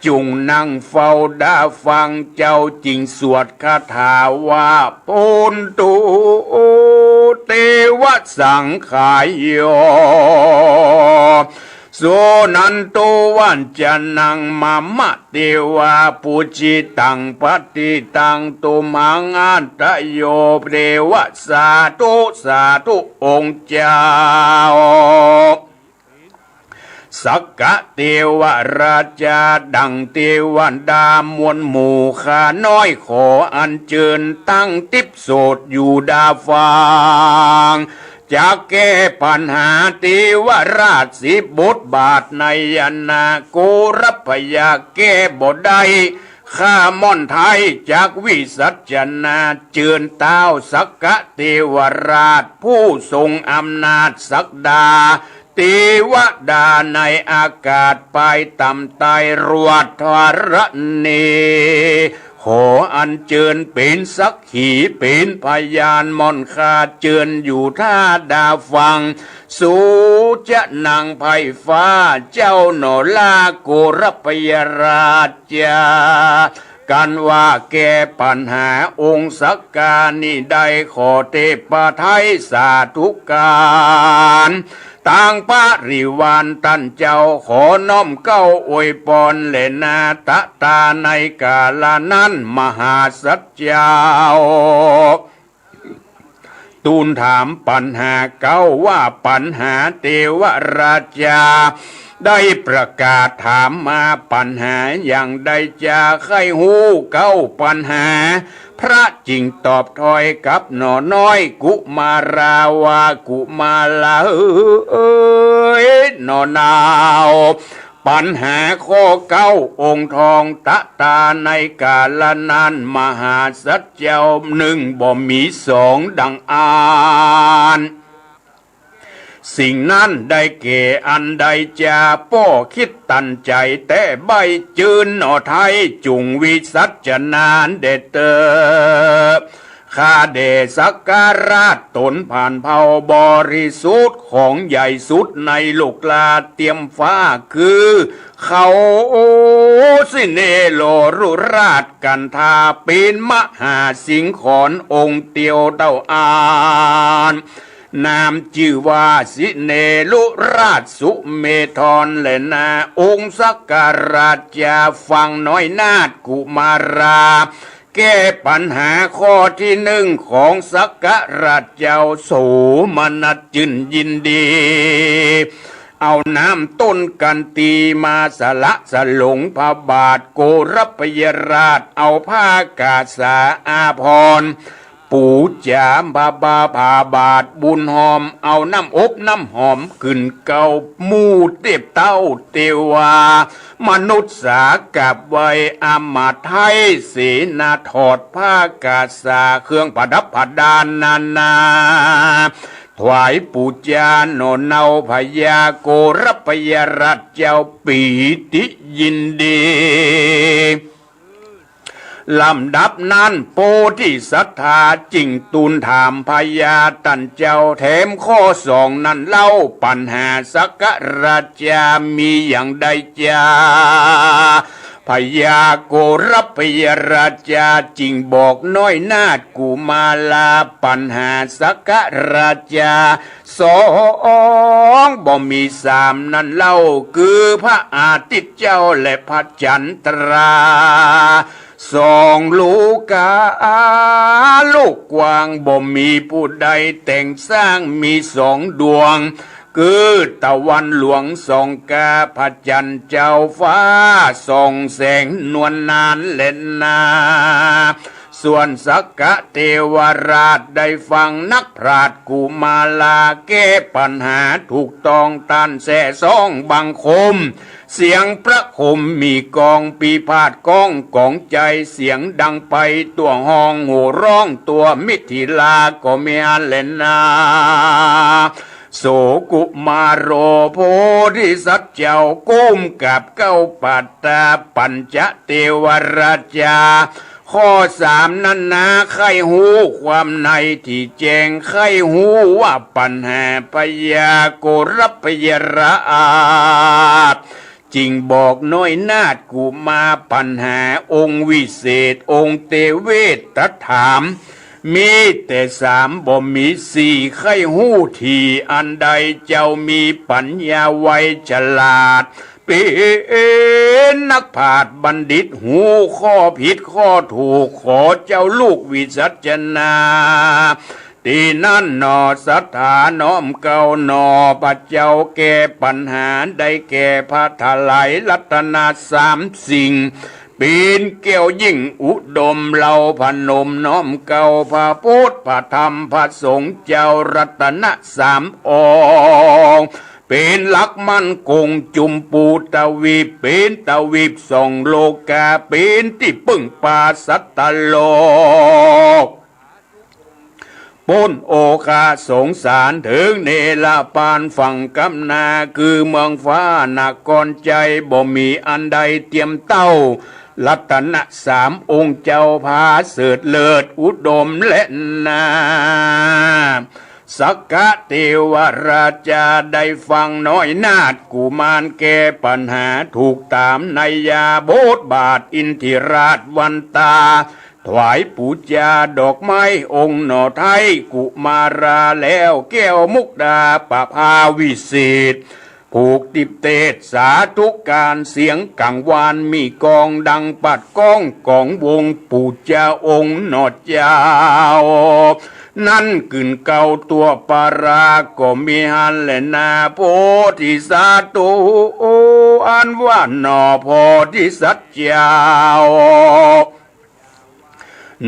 จุ่งนั่งเฝ้าดาฟัง เจ้าจึ่งสวดคาถาว่า โพนตุ เตวะสังขายโย สุนันโต วัจจานัง มะมะ เตวะ ปูจิตัง ปะติตัง ตุมหัง อัตถโย เตวะ สาธุ สาธุ องค์เจ้า สักกะเตวราชา ดั่งเตวดามวลหมู่ข้าน้อย ขออัญเจิญตั้งติ๊บโสดอยู่ดาฟัง จักแก้ปัญหาเตวราชสิบบทบาทในอนาคต พญาแก้บ่ได้ ข้าม่อนไท้จักวิสัชนา เจิญเต๊าสักกะเตวราช ผู้ทรงอำนาจศักดา เตวดาในอากาศ ปายต่ำใต้รวดธรณี ขออัญเจิญเป๋นสักขีเป๋นพยาน ม่อนข้าเจิญอยู่ถ้าดาฟัง สูจะนังไพร่ฟ้าเจ้าหนอลา โกรพยราชา กันว่าแก้ปัญหาองค์สักกานี้ได้ ขอเตปะไท้สาธุการ ตางปริวารต้านเจ้า ขอน้อมเกล้าอวยปอนแลนา ตะตาในกาละนั้น มหาสัจเจ้า ทูลถามปัญหาเกล้าว่า ปัญหาเตวราชา ได้ประกาศถามมาปัญหาอย่างใดจา ใค่ฮู้เกล้าปัญหา พระจึงตอบถ้อยกับหนอน้อยกุมาราว่า กุมาราเอ๋ย หนอเนา ปัญหาข้อเกล้าองค์ทอง ตะตาในกาละนั้น มหาสัจเจ้า นึ่งบ่มีสองดังอั้น สิ่งนั้นได้แก่อันใดจา ป้อคิดตันใจ๋แต๊ใบ้ จื้นหนอไท้จุ่งวิสัชนาแด่เต๊อะ ข้าแด่สักการาชต๋นผ่านเผ่าบริสุทธิ์ของใหญ่สุดในโลกลาเตียมฟ้า คือ เขาสิเนโรลุราชกันธา เป๋นมหาสิงขรองค์เตียวเต้าอั้น นามจื้อว่าสิเนรุราชสุเมธรแลนา องค์สักกราชาฟังน้อยนาถกุมารา แก้ปัญหาข้อตี้นึ่งของสักกราชเจ้า โสมนัสจื้นยินดี เอาน้ำต้นกันตีมาสละสลงพระบาท โกรพยราชเอาผ้ากาสาอาภรณ์ ปู๋จ๋าพระบา พระบาทบุญหอม เอาน้ำอบน้ำหอมขึ้นเกล้า หมู่เตพเต้าเตวา มนุษย์สากราบไหว้อำมาตย์ไท้ เสนาถอดผ้ากาสาเครื่องประดับประดานานา ถวายปู๋จ๋าหนอเนาพญาโกรพยราชเจ้าปีติยินดี ลำดับนั้นโพธิสัตถาจึงทูลถามพญาต้านเจ้าแถมข้อสองนั้นเล่า ปัญหาสักกราชามีอย่างใดจา พญาโกรพยราชาจึงบอกน้อยนาถกุมารา ปัญหาสักกราชา สองบ่มีสามนั้นเล่า คือพระอาทิตย์เจ้าและพระจันทรา สองโลกา โลกกว้างบ่มีผู้ใดแต่งสร้าง มีสองดวง คือตะวันหลวงส่องกา พระจันทร์เจ้าฟ้าส่องแสงนวลนานแลนา ส่วนสักกะเตวราชได้ฟังนักปราชญ์กุมาราแก้ปัญหาถูกต้อง ต้านแส่สองบังคม เสียงพระคมมีกองปีพาทย์ก้องก๋องใจ๋ เสียงดังไปทั่วห้อง โห่ร้องทั่วมิถิลาก็มีแลนา โสกุมาโร โพธิสัตว์เจ้าก้มกราบเกล้าปัตตา ปัญจเตวราชา ข้อสามนั้นนา ใค่ฮู้ความในตี้แจ้ง ใค่ฮู้ว่าปั๋ญหาพญาโกรพยราช จึงบอกน้อยนาถกุมาร ปั๋ญหาองค์วิเศษ องค์เตเวตถาม มีแต่สามบ่มีสี่ ใค่ฮู้ทีอันใด เจ้ามีปั๋ญญาไวฉลาด เป๋นนักปราชญ์บัณฑิต ฮู้ข้อผิดข้อถูก ขอเจ้าลูกวิสัชนา ตี้นั้นหนอ ศรัทธาน้อมเกล้าหนอ พระเจ้าแก้ปั๋ญหา ได้แก่ผ้าไตรรัตนสามสิ่ง เป๋นแก้วยิ่งอุดม เฮาพนมน้อมเกล้า พระพุทธ พระธรรม พระสงฆ์เจ้า รัตนสามองค์ เป๋นหลักมั่นคง จุมปูตวีป เป๋นตวีปสองโลกา เป๋นตี้ปึ้งปาสัตว์โลก ป๊นโอฆะสงสาร เถิงเนรปานฝั่งก้ำหน้า คือเมืองฟ้านครชัย บ่มีอันใดเตียมเต้า รัตนสามองค์เจ้า ผาเสริฐเลิศอุดมแลนา สักกะเทวราชาได้ฟังน้อยนาถกุมารแก้ปั๋ญหาถูกต๋ามนัยยา บทบาทอินทิราชวันตา ถวายปู๋จาดอกไม้องค์หน่อไท้กุมารา แล้วแก้วมุกดาประภาวิเศษ ผูกติเตสสาธุการ เสียงกังวานมีกลองดังปัดก้อง ก๋องวงปู๋จาองค์หน่อเจ้า นั้นกึ่นเกล้าตั๋วปารา ก็มีหั้นแลนา โพธิสัตว์ อันว่าหน่อโพธิสัตว์เจ้า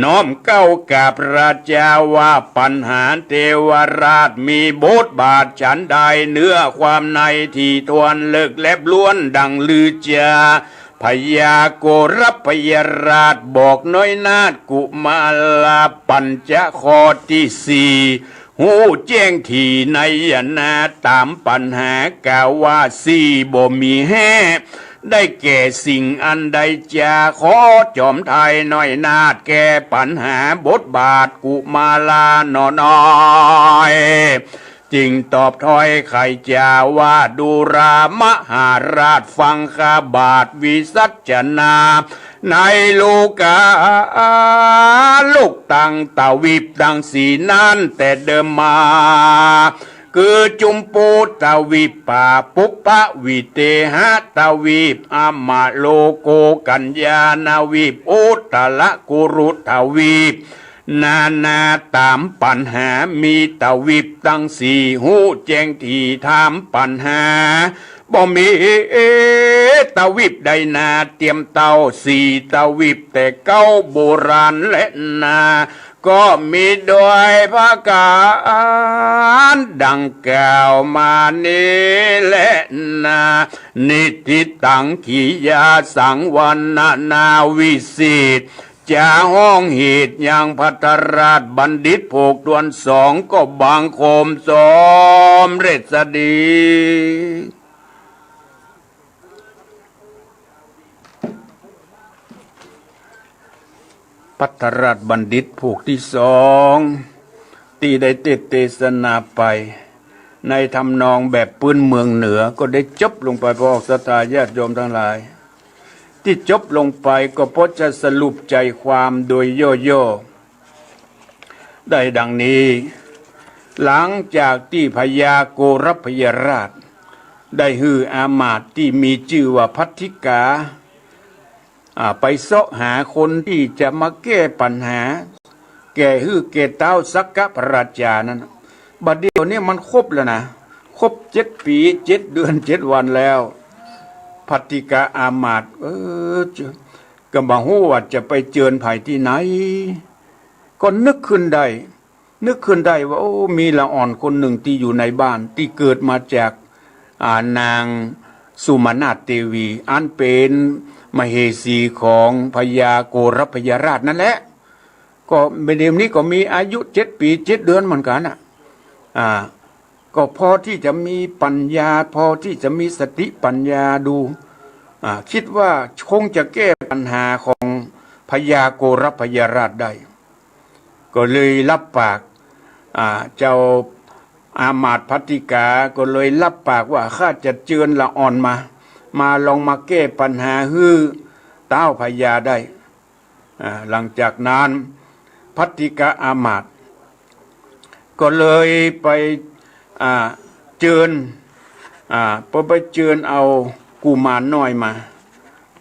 น้อมเกล้ากราบพระเจ้าว่า ปั๋ญหาเทวราชมีบทบาทฉันใด เนื้อความในถี่ถ้วนเลิศแล็บล้วนดังลือจา พญาโกรพยราชบอกน้อยนาถกุมารา ปั๋ญจะข้อตี้สี่ ฮู้แจ้งถี่นัยยะนา ต๋ามปั๋ญหากล่าวว่าสี่บ่มีแห้ ได้แก่สิ่งอันใดจา ขอจอมไทยน้อยนาถแก้ปั๋ญหาบทบาทกุมาราหน่อน้อย จึงตอบถ้อยไขจาว่า ดูรา มหาราชฟังข้าบาทวิสัชนา ในโลกา โลกตังทวีปตังสี่นั้นแต่เดิมมา คือจุมปูทวีป ปาปุปปวิเทหทวีป อมโลโกกัญญาทวีป อุตตรกุรุทวีป นานาต๋ามปั๋ญหา มีทวีปตังสี่ ฮู้แจ้งถี่ถามปั๋ญหา บ่มีทวีปใดนา เตียมเต้าสี่ทวีปแต่เก๊าโบราณแลนา ก็มีโดยประก๋ารดังกล่าวมานี้แลนา นิทธิตัง กิริยาสังวรรณนาวิเศษ จะฮ้องเหตุยังภัทรราชบัณฑิต โภคตวนสอง ก็บังคมสมเร็จสดี ภัทรราชบัณฑิตโภคตี้สอง ตี้ได้เตสน์เตสนาไป ในทำนองแบบปื้นเมืองเหนือ ก็ได้จบลงไป พระออกศรัทธาญาติโยมตังหลาย ตี้จบลงไปก็พอจะสรุปใจ๋ความโดยย่อๆ ได้ดังนี้ หลังจากตี้พญาโกรพยราช ได้หื้ออามาตย์ตี้มีจื้อว่าภัททิกา อ่า ไปเซาะหาคนตี้จะมาแก้ปั๋ญหา แก่หื้อแก่ต้าวสักกะพระราชานั้น บัดเดี๋ยวนี้มันครบแล้วนะ ครบเจ็ดปี๋ เจ็ดเดือน เจ็ดวันแล้ว ภัททิกาอามาตย์ เออ จะ ก็บ่ฮู้ว่าจะไปเจิญใผตี้ไหน ก็นึกขึ้นได้ นึกขึ้นได้ว่า โอ้ มีละอ่อนคนนึ่งตี้อยู่ในบ้าน ตี้เกิดมาจาก อ่า นางสุมานาถเตวี อันเป๋นมเหสีของพญาโกรพยราชนั่นแหละ ก็เดี๋ยวนี้ก็มีอายุเจ็ดปี๋ เจ็ดเดือนเหมือนกั๋นน่ะ อ่า ก็พอตี้จะมีปั๋ญญา พอตี้จะมีสติปั๋ญญาดู อ่า กึ๊ดว่าคงจะแก้ปั๋ญหาของพ พญาโกรพยราชได้ ก็เลยฮับปาก อ่า เจ้าอามาตย์ภัททิกาก็เลยฮับปากว่า ข้าจะเจิญละอ่อนมา มาลองมาแก้ปัญหาหื้อต๊าวพญาได้ อ่า หลังจากนั้นภัททิกะอามาตย์ ก็เลยไป อ่า เจิญ อ่า ไป ไปเจิญเอากุมารน้อยมา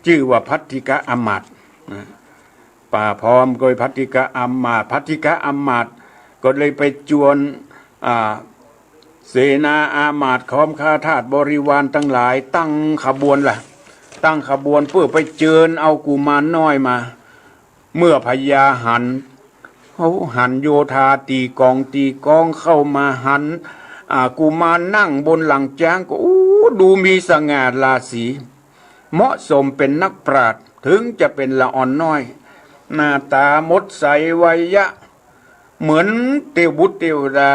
จื้อว่าภัททิกะอามาตย์ อ่า ปาพร้อมโดยภัททิกะอามาตย์ ภัททิกะอามาตย์ก็เลยไปจวน อ่า เสนาอามาตย์ พร้อมข้าทาสบริวารตังหลาย ตั้งขบวนละ ตั้งขบวนเปื้อไปเจิญเอากุมารน้อยมา เมื่อพญาหัน เขาหันโยธาตี๋ก๋องตี๋กองเข้ามา หัน อ่า กุมารนั่งบนหลังจ๊างก็ อู้ ดูมีสง่าราศี เหมาะสมเป๋นนักปราชญ์ เถิงจะเป๋นละอ่อนน้อย หน้าต๋าหมดใส วัยยะ เหมือนเตวบุตรเตวดา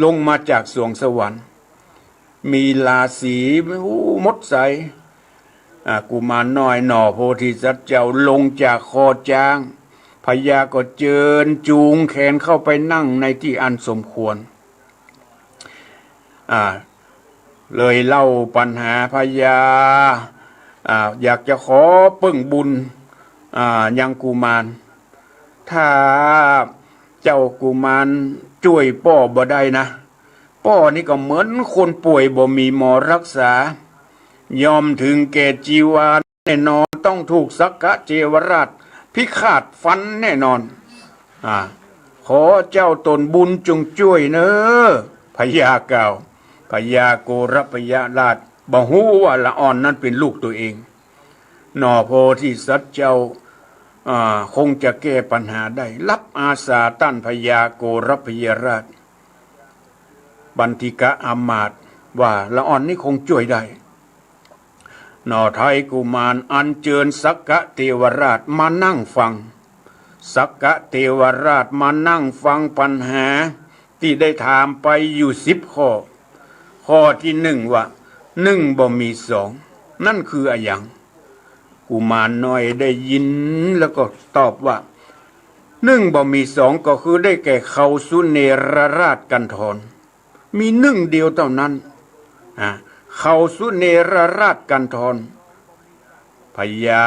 ลงมาจากสวงสวรรค์ มีราศี อู้ หมดใส อ่า กุมารน้อยหน่อโพธิสัตว์เจ้าลงจากคอจ๊าง พญาก็เจิญจูงแขนเข้าไปนั่งในตี้อันสมควร อ่า เลยเล่าปัญหาพญา อ่า อยากจะขอเปิ้งบุญ อ่า ยังกุมาร ถ้าเจ้ากุมารจ้วยป้อบ่ได้นะ ป้อนี่ก็เหมือนคนป่วยบ่มีหมอรักษา ย่อมเถิงแก่จีวาแน่นอน ต้องถูกสักกะเทวราชพิฆาตฟันแน่นอน อ่า ขอเจ้าต๋นบุญจงจ้วยเน่อ พญากล่าว พญาโกรพยราชบ่ฮู้ว่าละอ่อนนั้นเป๋นลูกตั๋วเอง หน่อโพธิสัตว์เจ้า อ่า คงจะแก้ปัญหาได้ ฮับอาสาต้านพญาโกรพยราช ภัททิกะอามาตย์ว่าละอ่อนนี้คงจ้วยได้ หน่อไท้กุมารอัญเจิญสักกะเทวราชมานั่งฟัง สักกะเทวราชมานั่งฟังปัญหาตี้ได้ถามไปอยู่สิบข้อ ข้อตี้นึ่งว่า นึ่งบ่มีสอง นั้นคืออะหยัง กุมารน้อยได้ยินแล้วก็ตอบว่า นึ่งบ่มีสองก็คือได้แก่เขาสุเนรราชกัณฑร มีนึ่งเดียวเต้านั้น อ่า เขาสุเนรราชกัณฑร พญา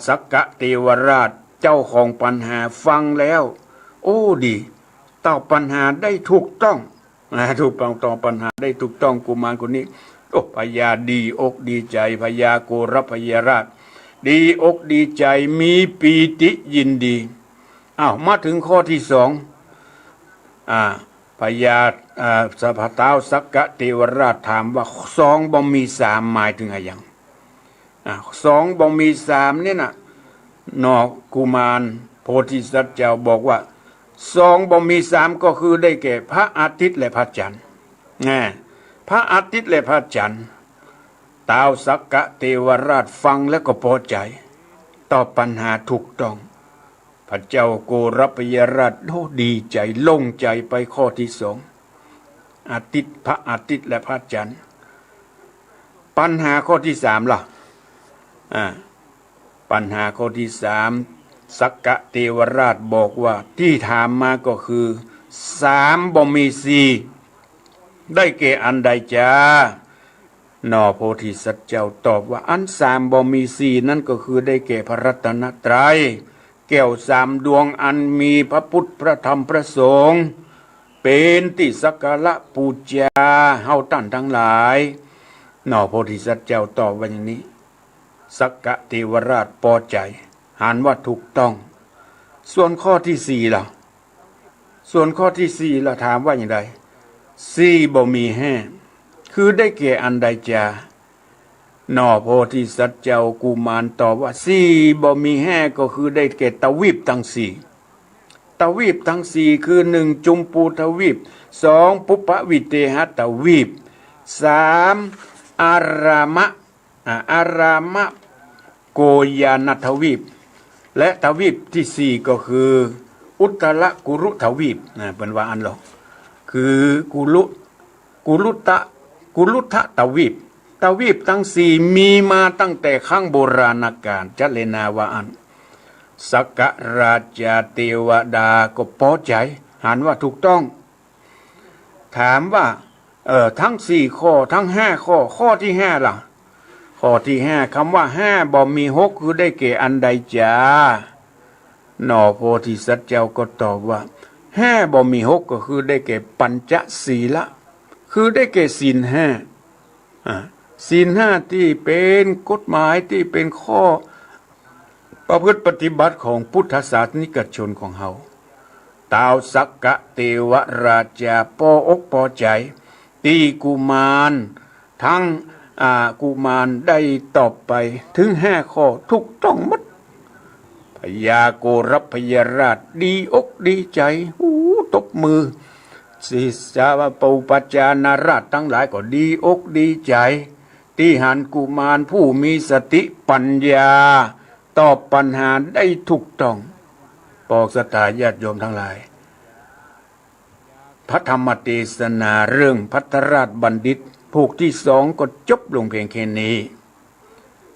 สักกะเทวราชเจ้าของปัญหาฟังแล้ว โอ้ ดี ตอบปัญหาได้ถูกต้อง นะ ถูกต้อง ตอบปัญหาได้ถูกต้อง กุมารคนนี้ โอ้ พญาดีอกดีใจ๋ พญาโกรพยราช ดีอกดีใจ๋ มีปีติยินดี อ้าว มาเถิงข้อตี้สอง อ่า พญา อ่า สภาท้าวสักกะเทวราชถามว่า สองบ่มีสามหมายเถิงอะหยัง อ่า สองบ่มีสามเนี่ยนะ หน่อกุมารโพธิสัตว์เจ้าบอกว่า สองบ่มีสามก็คือได้แก่พระอาทิตย์และพระจันทร์ แน่ พระอาทิตย์และพระจันทร์ ท้าวสักกะเทวราชฟังแล้วก็ปอใจ๋ ตอบปัญหาถูกต้อง พระเจ้าโกรพยราช โอ้ ดีใจ๋ โล่งใจ๋ไปข้อตี้สอง อาทิตย์ พระอาทิตย์และพระจันทร์ ปัญหาข้อตี้สามล่ะ อ่า ปัญหาข้อตี้สาม สักกะเทวราชบอกว่า ตี้ถามมาก็คือ สามบ่มีสี่ ได้แก่อันใดจา หน่อโพธิสัตว์เจ้าตอบว่า อันสามบ่มีสี่นั้นก็คือได้แก่พระรัตนตรัย แก้วสามดวงอันมีพระพุทธ พระธรรม พระสงฆ์ เป๋นตี้สักการะปู๋จาเฮาต้านตังหลาย หน่อโพธิสัตว์เจ้าตอบว่าอย่างนี้ สักกะเทวราชปอใจ๋ หันว่าถูกต้อง ส่วนข้อตี้สี่ล่ะ ส่วนข้อตี้สี่ล่ะ ถามว่าอย่างใด สี่บ่มีแห้ คือได้แก่อันใดจา หน่อโพธิสัตว์เจ้ากุมารตอบว่า สี่บ่มีแห้ก็คือได้แก่ทวีปตังสี่ ทวีปตังสี่คือ นึ่ง จุมพูทวีป สอง ปุปปวิเทหทวีป สาม อารามะ อ่า อารามะโกยาณทวีป และทวีปตี้สี่ก็คือ อุตตรกุรุทวีป นะ เปิ้นว่าอั้นลอ คือกุลุ กุลุตะ กุลุททวีป ทวีปตังสี่มีมาตั้งแต่ครั้งโบราณกาล จั๊ดเลยนาว่าอั้น สักกราชาเตวดาก็ปอใจ๋ หันว่าถูกต้อง ถามว่า เอ่อ ตึงสี่ข้อ ตึงห้าข้อ ข้อตี้ห้าล่ะ ข้อตี้ห้า กำว่าห้าบ่มีหก คือได้แก่อันใดจา หน่อโพธิสัตว์เจ้าก็ตอบว่า ห้าบ่มีหก ก็คือได้แก่ปัญจศีละ คือได้แก่ศีลห้า อ่า ศีลห้าตี้เป๋นกฎหมายตี้เป๋นข้อประพฤติปฏิบัติของพุทธศาสนิกชนของเฮา ต้าวสักกะเตวราชาปออกปอใจ๋ ตี้กุมารตึง อ่า กุมารได้ตอบไปเถิงห้าข้อถูกต้องหมด พญาโกรพยราชดีอกดีใจ๋ อู้ ตบมือ ศิษยาปอุปัชฌานาราชตังหลายก็ดีอกดีใจ๋ ตี้หันกุมารผู้มีสติปัญญา ตอบปัญหาได้ถูกต้อง ปอกศรัทธาญาติโยมตังหลาย พระธรรมเตสนาเรื่องภัทรราชบัณฑิต ผูกตี้สองก็จบลงเปียงแค่นี้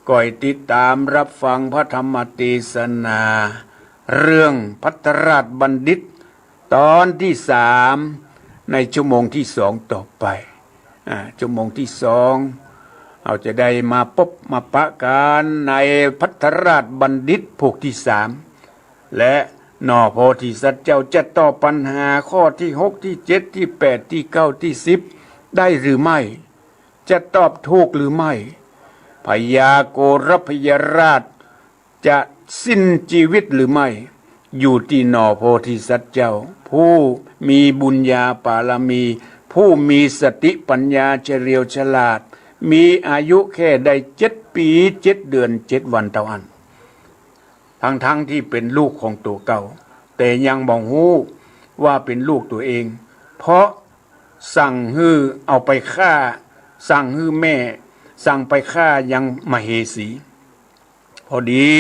ก้อยติดต๋ามฮับฟังพระธรรมเตสนาเรื่องภัทรราชบัณฑิต ต๋อนตี้สาม ในชั่วโมงตี้สองต่อไป อ่า ชั่วโมงตี้สอง เฮาจะได้มาปบมาปะกั๋นในภัทรราชบัณฑิตผูกตี้สาม และหน่อโพธิสัตว์เจ้าจะตอบปัญหาข้อตี้หก ตี้เจ็ด ตี้แปด ตี้เก้า ตี้สิบ ได้หรือไม่ จะตอบถูกหรือไม่ พญาโกรพยราชจะสิ้นจีวิตหรือไม่ อยู่ตี้หน่อโพธิสัตว์เจ้า ผู้มีบุญญาปารมี ผู้มีสติปัญญาเฉลียวฉลาด มีอายุแค่ได้เจ็ดปี๋ เจ็ดเดือน เจ็ดวันเต้าอั้น ตังๆ ตี้เป๋นลูกของตั๋วเก่า แต่ยังบ่ฮู้ว่าเป๋นลูกตั๋วเอง เพราะสั่งหื้อเอาไปฆ่า สั่งหื้อแม่ สั่งไปฆ่ายังมเหสี พอดี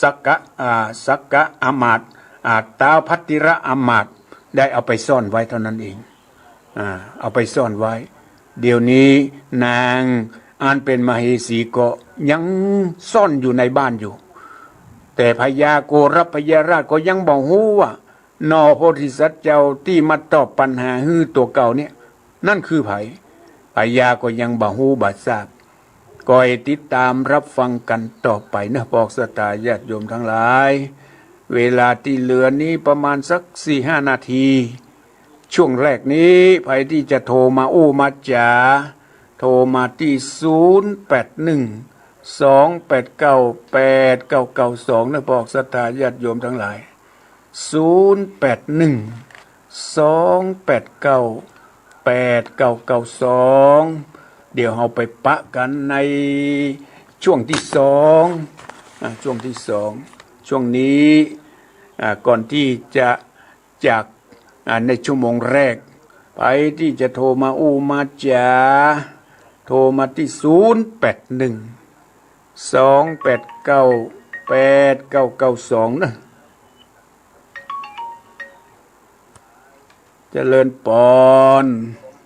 สักกะ อ่า สักกะอำมาตย์ อ่า ต้าวพัททิระอำมาตย์ได้เอาไปซ่อนไว้เต้านั้นเอง อ่า เอาไปซ่อนไว้ เดี๋ยวนี้นางอันเป๋นมเหสีก็ยังซ่อนอยู่ในบ้านอยู่ แต่พญาโกรพยราชก็ยังบ่ฮู้ว่า หน่อโพธิสัตว์เจ้าตี้มาตอบปัญหาหื้อตั๋วเก่าเนี่ย นั่นคือใผ พญาก็ยังบ่ฮู้บ่ทราบ ก้อยติดต๋ามฮับฟังกั๋นต่อไปเนาะ ปอกศรัทธาญาติโยมตังหลาย เวลาตี้เหลือนี้ประมาณสักสี่ห้านาที ช่วงแรกนี้ ใผตี้จะโทรมาอู้มาจ๋า โทรมาตี้ ศูนย์แปดหนึ่ง สองแปดเก้า แปดเก้าเก้าสอง เนาะ ปอกศรัทธาญาติโยมตังหลาย ศูนย์แปดหนึ่ง สองแปดเก้า แปดเก้าเก้าสอง เดี๋ยวเฮาไปปะกั๋นในช่วงตี้สอง อ่า ช่วงตี้สอง ช่วงนี้ อ่า ก่อนตี้จะจาก อ่า ในชั่วโมงแรก ใผตี้จะโทรมาอู้มาจ๋า โทรมาตี้ ศูนย์แปดหนึ่ง สองแปดเก้า แปดเก้าเก้าสอง เนาะ เจริญปอน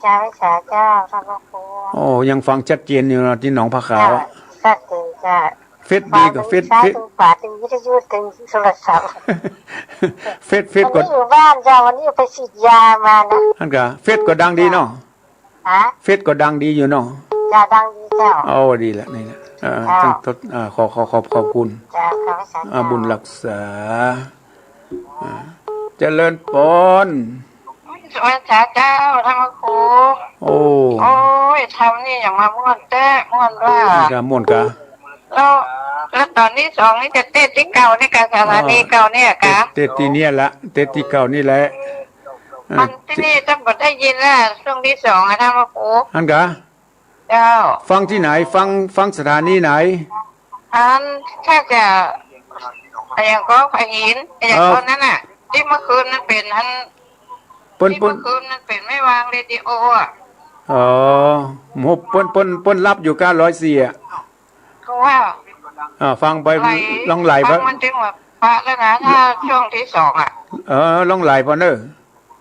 เจ้า สาเจ้า ท่านพระครู โอ้ ยังฟังชัดเจนอยู่เนาะ ตี้หนองผาขาวอะ เจ้า ชัดเจนเจ้า เฟซดีกว่า ฟัง เฟซ เฟซ ตึงฝา ตึงวิทยุ ตึงโทรศัพท์ เฟซ เฟซ วันนี้ ก็ อยู่บ้านเจ้า วันนี้ไปฉีดยามานะ หั้นก่อ เฟซก็ดังดีเนาะ ฮะ เฟซก็ดังดีอยู่เนาะ เจ้า ดังดีเจ้า โอ้ ดีละ นี่ละ เอ่อ เจ้า ต้องทด อ่า ขอ ขอ ขอบ ขอบคุณ เจ้า ขอบพระคุณ อ่า เจ้า บุญรักษา อ่า เจริญปอน สวัสดีเจ้า ท่านพระครู โอ้ โอ้ย ธรรมนี่อย่างมาม่วนแต๊ ม่วนว่า ม่วนก่อ ม่วนก่อ แล้ว แล้วต๋อนตี้สองนี่จะเตสน์ตี้เก่านี่ก่อ สถานีเก่าเนี่ยก่อ เตสน์ เตสน์ตี้เนี่ยละ เตสน์ตี้เก่านี่แหละ อ่า มันตี้นี่ต้องบ่ได้ยินละ ช่วงตี้สองอะ ท่านพระครู หั้นก่อ เจ้า ฟังตี้ไหน ฟัง ฟังสถานีไหน อัน ถ้าจะ อะหยังก่อ ผาหิน อะหยังก่อ เอ่อ นั่นน่ะ ตี้เมื่อคืนมันเป๋นอัน เปิ้น ตี้ เปิ้น เมื่อคืนมันเป๋นแม่วางเรดิโออะ อ๋อ โห เปิ้น เปิ้น เปิ้นรับอยู่ก้าร้อยสี่อะ คือว่า อ่า ฟังไป ไหล ลองไหลไป ฟังมันจึงว่าปะแล้วนะ ถ้าช่วงตี้สองอะ เออ ลองไหลไปเนอะ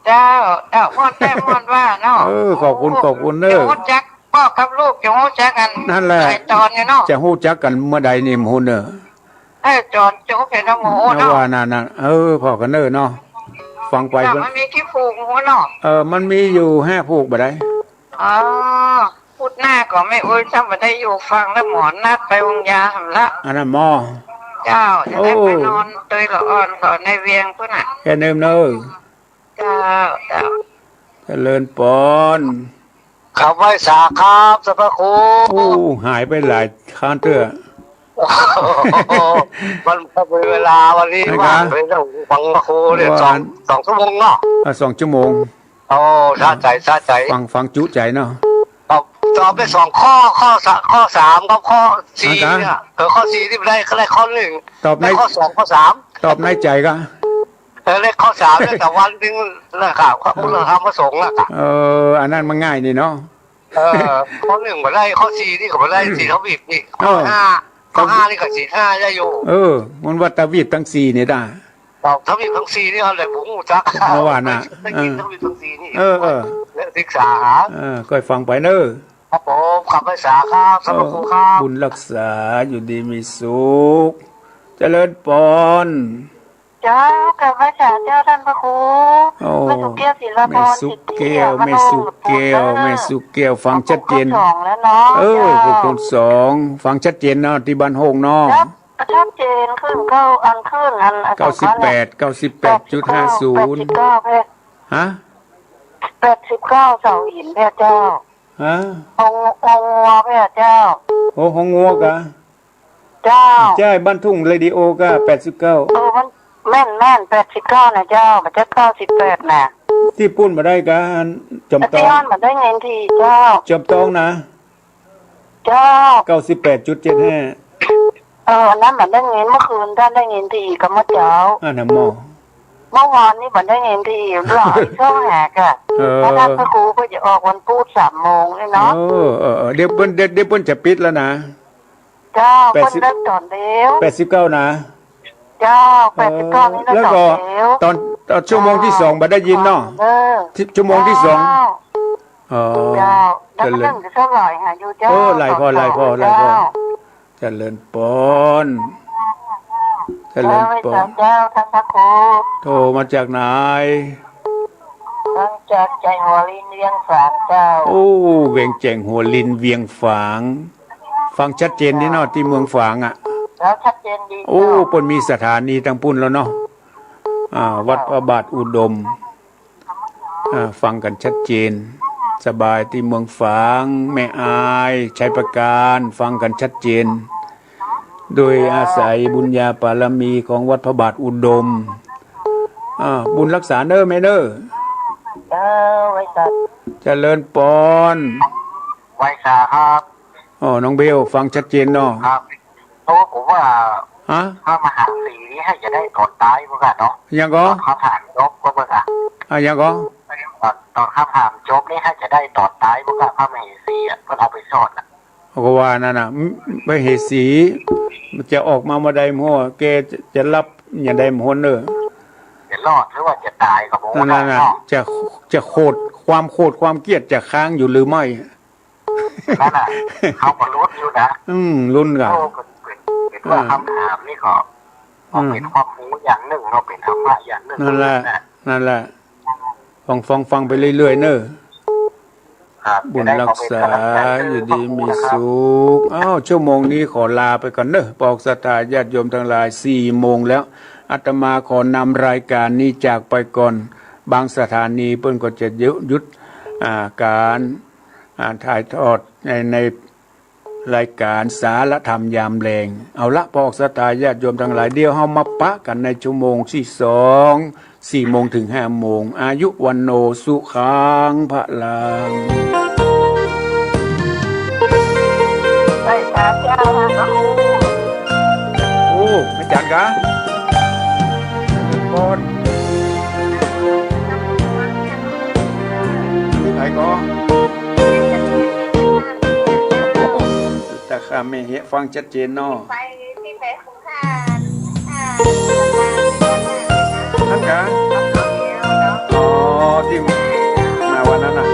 เจ้า เจ้า ม่วนแต๊ม่วนว่าเนาะ เออ ขอบคุณ ขอบคุณเนอะ จะฮู้จัก ป้อกับลูกจะฮู้จักกั๋น นั่นแหละ หลายต๋อนอยู่เนาะ จะฮู้จักกั๋นเมื่อใดนี่ บ่ฮู้เนอะ เออ จ๋อนโจ๊กแผ่นหมอ เนาะ ว่านั่นน่ะ เออ ผ่อกั๋นเน่อเนาะ ฟังไป แต่มันมีกี่ผูกหัวเนาะ เออ มันมีอยู่ห้าผูกบ่ได้ อ๋อ พุธหน้าก็แม่อุ๊ยซ้ำบ่ได้อยู่ฟังแล้ว หมอนัดไปวางยาหั้นละ อันนั้นหมอ เจ้า จะได้ไปนอนเตยละอ่อนก่อนในเวียงพุ้นน่ะ แค่เนิ่มเน่อ เจ้า เจ้า เจริญปอน ครับ ไหว้สาครับ ท่านพระครู โอ้ หายไปหลายครั้งเตื้อ มันก็มีเวลาวันนี้ นะครับ ว่างไปแล้วฟังพระครูเนี่ย ว่า สอง สองชั่วโมงเนาะ อ่ะ สองชั่วโมง โอ้ สะใจ๋ สะใจ๋ ฟัง ฟังจุใจ๋เนาะ ครับ ตอบได้สองข้อ ข้อสะ ข้อสามกับข้อสี่ อ่ะ เนี่ย เออ ข้อสี่นี่ได้ ได้ข้อหนึ่ง ตอบใน ได้ข้อสอง ข้อสาม ตอบในใจ๋ก็ เออ เลขข้อสามเนี่ย แต่วันหนึ่งนะครับ พระพุทธธรรมพระสงฆ์นะครับ เออ อันนั้นมันง่ายนี่เนาะ เออ ข้อหนึ่งบ่ได้ ข้อสี่นี่ก็บ่ได้ ศีลทวีปนี่ เออ ข้อห้า ข้อห้านี่ก็ศีลห้าได้อยู่ เออ มันว่าทวีปตังสี่นี่ได้ ครับ ทวีปตังสี่นี่เอาแหละผมรู้จัก เมื่อวานน่ะ ได้ยิน เออ ทวีปตังสี่นี่ เออ เออ และศึกษาหา เออ ก้อยฟังไปเน่อ ครับผม กราบไหว้สาครับ ท่านพระครูครับ เออ บุญรักษา อยู่ดีมีสุข เจริญปอน เจ้า กราบไหว้สาเจ้า ท่านพระครู โอ้ แม่สุแก้ว ศิลาพร แม่สุแก้ว สิทธิ แม่สุแก้ว แม่สุแก้ว ฟังชัดเจน ข้อสองแล้วเนาะ เออ เจ้า ข้อสอง ฟังชัดเจนเนาะ ตี้บ้านโฮงเนาะ ครับ ชัดเจน ขึ้นเก้า อันขึ้นอัน อัน เก้าสิบแปด เก้าสิบแปดจุดห้าศูนย์ แปดสิบเก้า แปด ฮะ แปดสิบเก้า เสาหินแพทย์เจ้า ฮะ ฮอง ฮองงัวแพทย์เจ้า โอ้ ฮองงัวกะ เจ้า ใจ้ บ้านทุ่งเรดิโอกะ แปดสิบเก้า เออ มันแม่น แม่น แปดสิบเก้าน่ะเจ้า บ่ใจ้เก้าสิบแปดน่ะ ตี้ปุ้นบ่ได้กะ อันจอมตอง ตี้อั้นบ่ได้ยินตี้เจ้า จอมตองนะ เจ้า เก้าสิบแปดจุดเจ็ดห้า เออ อันนั้นบ่ได้ยิน เมื่อคืนต้านได้ยินตี้กำเจ้า อันนั้นหมอ เมื่อวานนี้บ่ได้ยินตี้ หลายช่องแหกอะ เออ เพราะว่าพระครูก็จะออกวันพุธสามโมงนี่เนาะ เออ เออ เออ เดี๋ยวเปิ้น เดี๋ยว เดี๋ยวเปิ้นจะปิดแล้วนะ เจ้า แปดสิบ เปิ้นเลิกต๋อนเดียว แปดสิบเก้านะ เจ้า แปดสิบเก้า นี่เลิกต๋อนเดียว เออ แล้วก็ต๋อน ต๋อนชั่วโมงตี้สอง บ่ได้ยินเนาะ เออ ที่ ชั่วโมงตี้สอง เจ้า อ๋อ เจ้า แล้วก็ เจริญ นึ่งจะเท่าไหร่หาอยู่เจ้า เออ หลายข้อ หลายข้อ หลายข้อ เจ้า เจริญปอน เจริญปอน เจ้า ท่านพระครู โทรมาจากไหน มาจากแจ้งหัวลินเวียงฝางเจ้า โอ้ เวียง แจ้งหัวลินเวียงฝาง ฟังชัดเจนนี่เนาะ ตี้เมืองฝางอะ แล้วชัดเจนดี โอ้ เจ้า เปิ้นมีสถานีตางปุ้นแล้วเนาะ อ่า วัดพระบาทอุดม อ่า ฟังกั๋นชัดเจน สบายตี้เมืองฝาง แม่อาย ชัยปราการ ฟังกั๋นชัดเจน โดยอาศัยบุญญาบารมีของวัดพระบาทอุดม อ่า บุญรักษาเน่อแม่เน่อ เออ ไหว้สา เจริญปอน ไหว้สาครับ อ๋อ น้องเบล ฟังชัดเจนเนาะ ครับ โอ้ ผมว่า ฮะ พระมหาสีนี่หาจะได้ต๋อนต๋ายบ่กะเนาะ หยังก่อ ต๋อนคาถาจบบ่กะ อ่ะ หยังก่อ ต๋อน ต๋อนคาถาจบนี่หาจะได้ต๋อนต๋ายบ่กะ พระมเหสีอะ เปิ้นเอาไปซ่อนอะ เขาก็ว่านั่นน่ะ ม- มเหสี มันจะออกมาเมื่อใดบ่ฮู้ แกจะ จะหลับยามใดบ่ฮู้เน่อ จะรอดหรือว่าจะต๋ายก็บ่ฮู้ นั่นน่ะ เนาะ จะ จะโขด ความโขดความเกลียดจะค้างอยู่หรือไม่ นั่นน่ะ เขาก็ลุ้นอยู่นะ อืม ลุ้นกั๋น โอ้ เปิ้น เปิ้น เปิ้นว่า อ่า คำถามนี่ก็ อืม เปิ้นความรู้อย่างนึ่งเนาะ เปิ้นธรรมะอย่างนึ่ง นั่นแหละ นะ นั่นแหละ ฟัง ฟัง ฟังไปเรื่อยๆ เน่อ ครับ บุญรักษา จะได้ขอเป็นกำลังใจ อยู่ดีมีสุข อ้าว ชั่วโมงนี้ขอลาไปก่อนเน่อ ปอกศรัทธาญาติโยมตังหลาย สี่โมงแล้ว อาตมาขอนำรายก๋านนี้จากไปก่อน บางสถานีเปิ้นก็จะหยุด หยุด อ่า ก๋าน อ่า ถ่ายทอดใน ในรายก๋านสารธรรมยามแลง เอาละ ปอกศรัทธาญาติโยมตังหลาย เดี๋ยวเฮามาปะกั๋นในชั่วโมงตี้สอง สี่โมงเถิงห้าโมง อายุ วัณโณ สุขัง พลัง ไหว้สาเจ้าค่ะ โอ้ แม่จันกะ ก่อน ตี้ไหนก่อ ตะข้าแม่เหียะฟังชัดเจนเนาะ ไปตี้ไป นั่นกะ อ๋อ ตี้มาวันนั้นน่ะ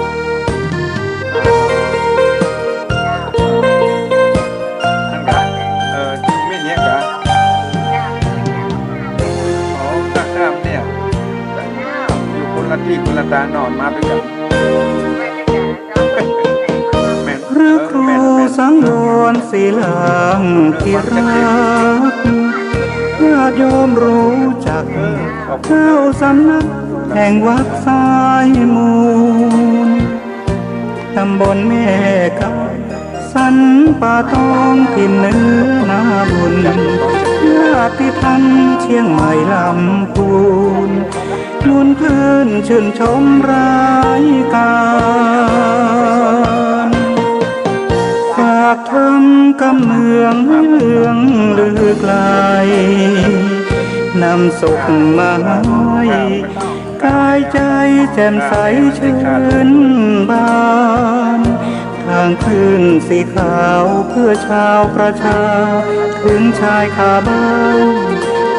นั่นกะ เออ ตี้แม่เหียะกะ ตานอนมาด้วยกัน แม่น พระครู เออ แม่น แม่น สังวรศิลาที่รัก ญาติโยมรู้จัก เออ ขอบคุณ เจ้าสำนักแห่งวัดสายมูล ตำบลแม่กำ สันป่าตองถิ่นเหนือนาบุญ ญาติธรรมเชียงใหม่ลำพูน หนุนคลื่นชื่นชมรายการ ฝากธรรมกำเมืองเรื่องลือไกล นำสุขมาให้ กายใจแจ่มใสชื่นบาน ทางคลื่นสีขาวเพื่อชาวประชา ถึงชายคาบ้าน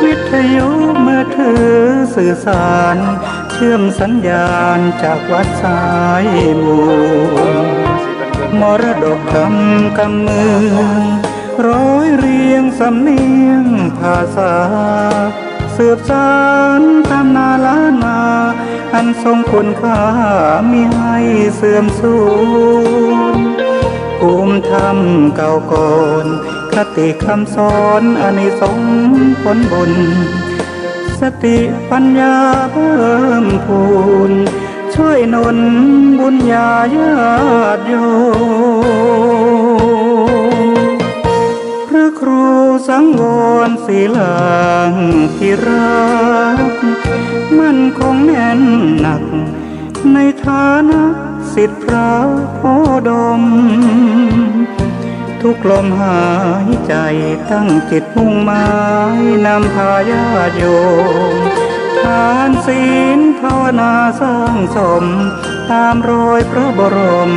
วิทยุมือถือสื่อสาร เชื่อมสัญญาณจากวัดสายมูล มรดกธรรมกำเมือง ร้อยเรียงสำเนียงภาษา สืบสานตำนานล้านนา อันทรงคุณค่ามิให้เสื่อมสูญ ภูมิธรรมเก่าก่อน คติคำสอนอานิสงส์ผลบุญ สติปัญญาเพิ่มพูน ช่วยหนุนบุญญาญาติโยม พระครูสังวรศิลาที่รัก มั่นคงแน่นหนัก ในฐานะศิษย์พระโคดม ทุกลมหายใจตั้งจิตมุ่งหมาย นำพาญาติโยม ทานศีลภาวนาสร้างสม ตามรอยพระบรม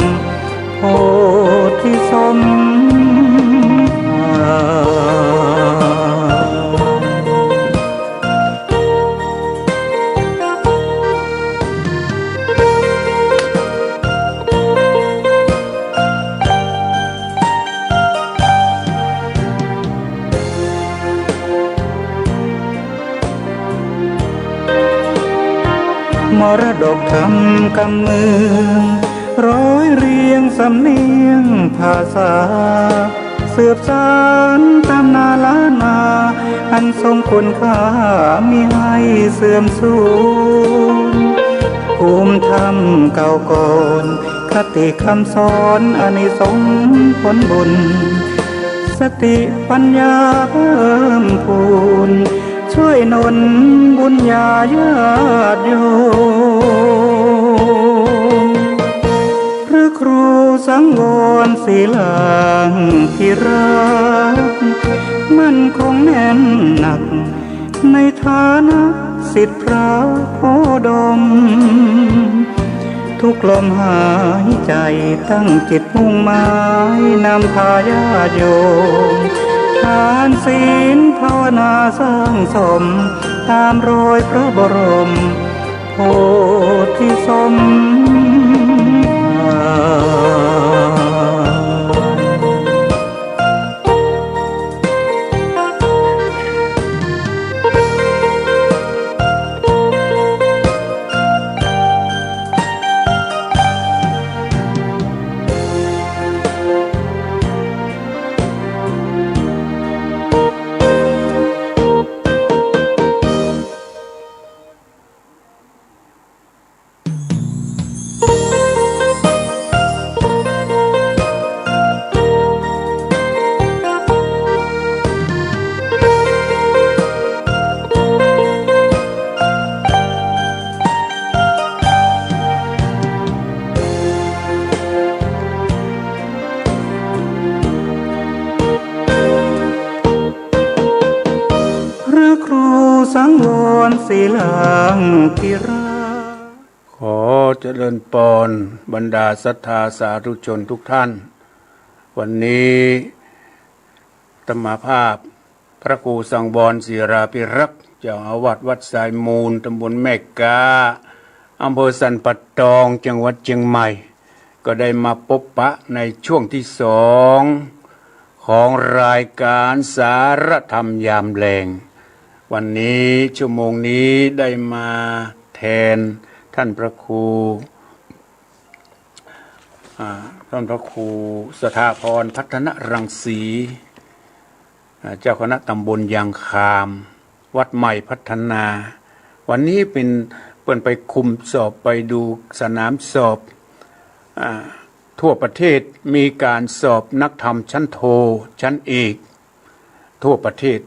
โพธิสมภาร มรดกธรรมกำเมือง ร้อยเรียงสำเนียงภาษา สืบสานตำนานล้านนา อันทรงคุณค่ามิให้เสื่อมสูญ ภูมิธรรมเก่าก่อน คติคำสอนอานิสงส์ผลบุญ สติปัญญาเพิ่มพูน ช่วยหนุนบุญญาญาติโยม พระครูสังวรศิลาที่รัก มั่นคงแน่นหนัก ในฐานะศิษย์พระโคดม ทุกลมหายใจตั้งจิตมุ่งหมาย นำพาญาติโยม ทานศีลภาวนาสร้างสม ตามรอยพระบรมโพธิสมภาร พระครูสังวรศิลาที่รัก ขอเจริญปอนบรรดาศรัทธาสาธุชนทุกท่าน วันนี้อาตมาภาพพระครูสังวรศิลาภิรักษ์ เจ้าอาวาสวัดสายมูล ตำบลแม่กา อำเภอสันป่าตอง จังหวัดเชียงใหม่ ก็ได้มาปะปะในช่วงที่สองของรายการสารธรรมยามแลง วันนี้ชั่วโมงนี้ได้มาแทน ท่านพระครู อ่า ท่านพระครูสถาพร พัฒนรังสี อ่า เจ้าคณะตำบลยางคาม วัดใหม่พัฒนา วันนี้เป๋น เปิ้นไปคุมสอบ ไปดูสนามสอบ อ่า ทั่วประเทศ มีก๋านสอบนักธรรมชั้นโท ชั้นเอก ทั่วประเทศ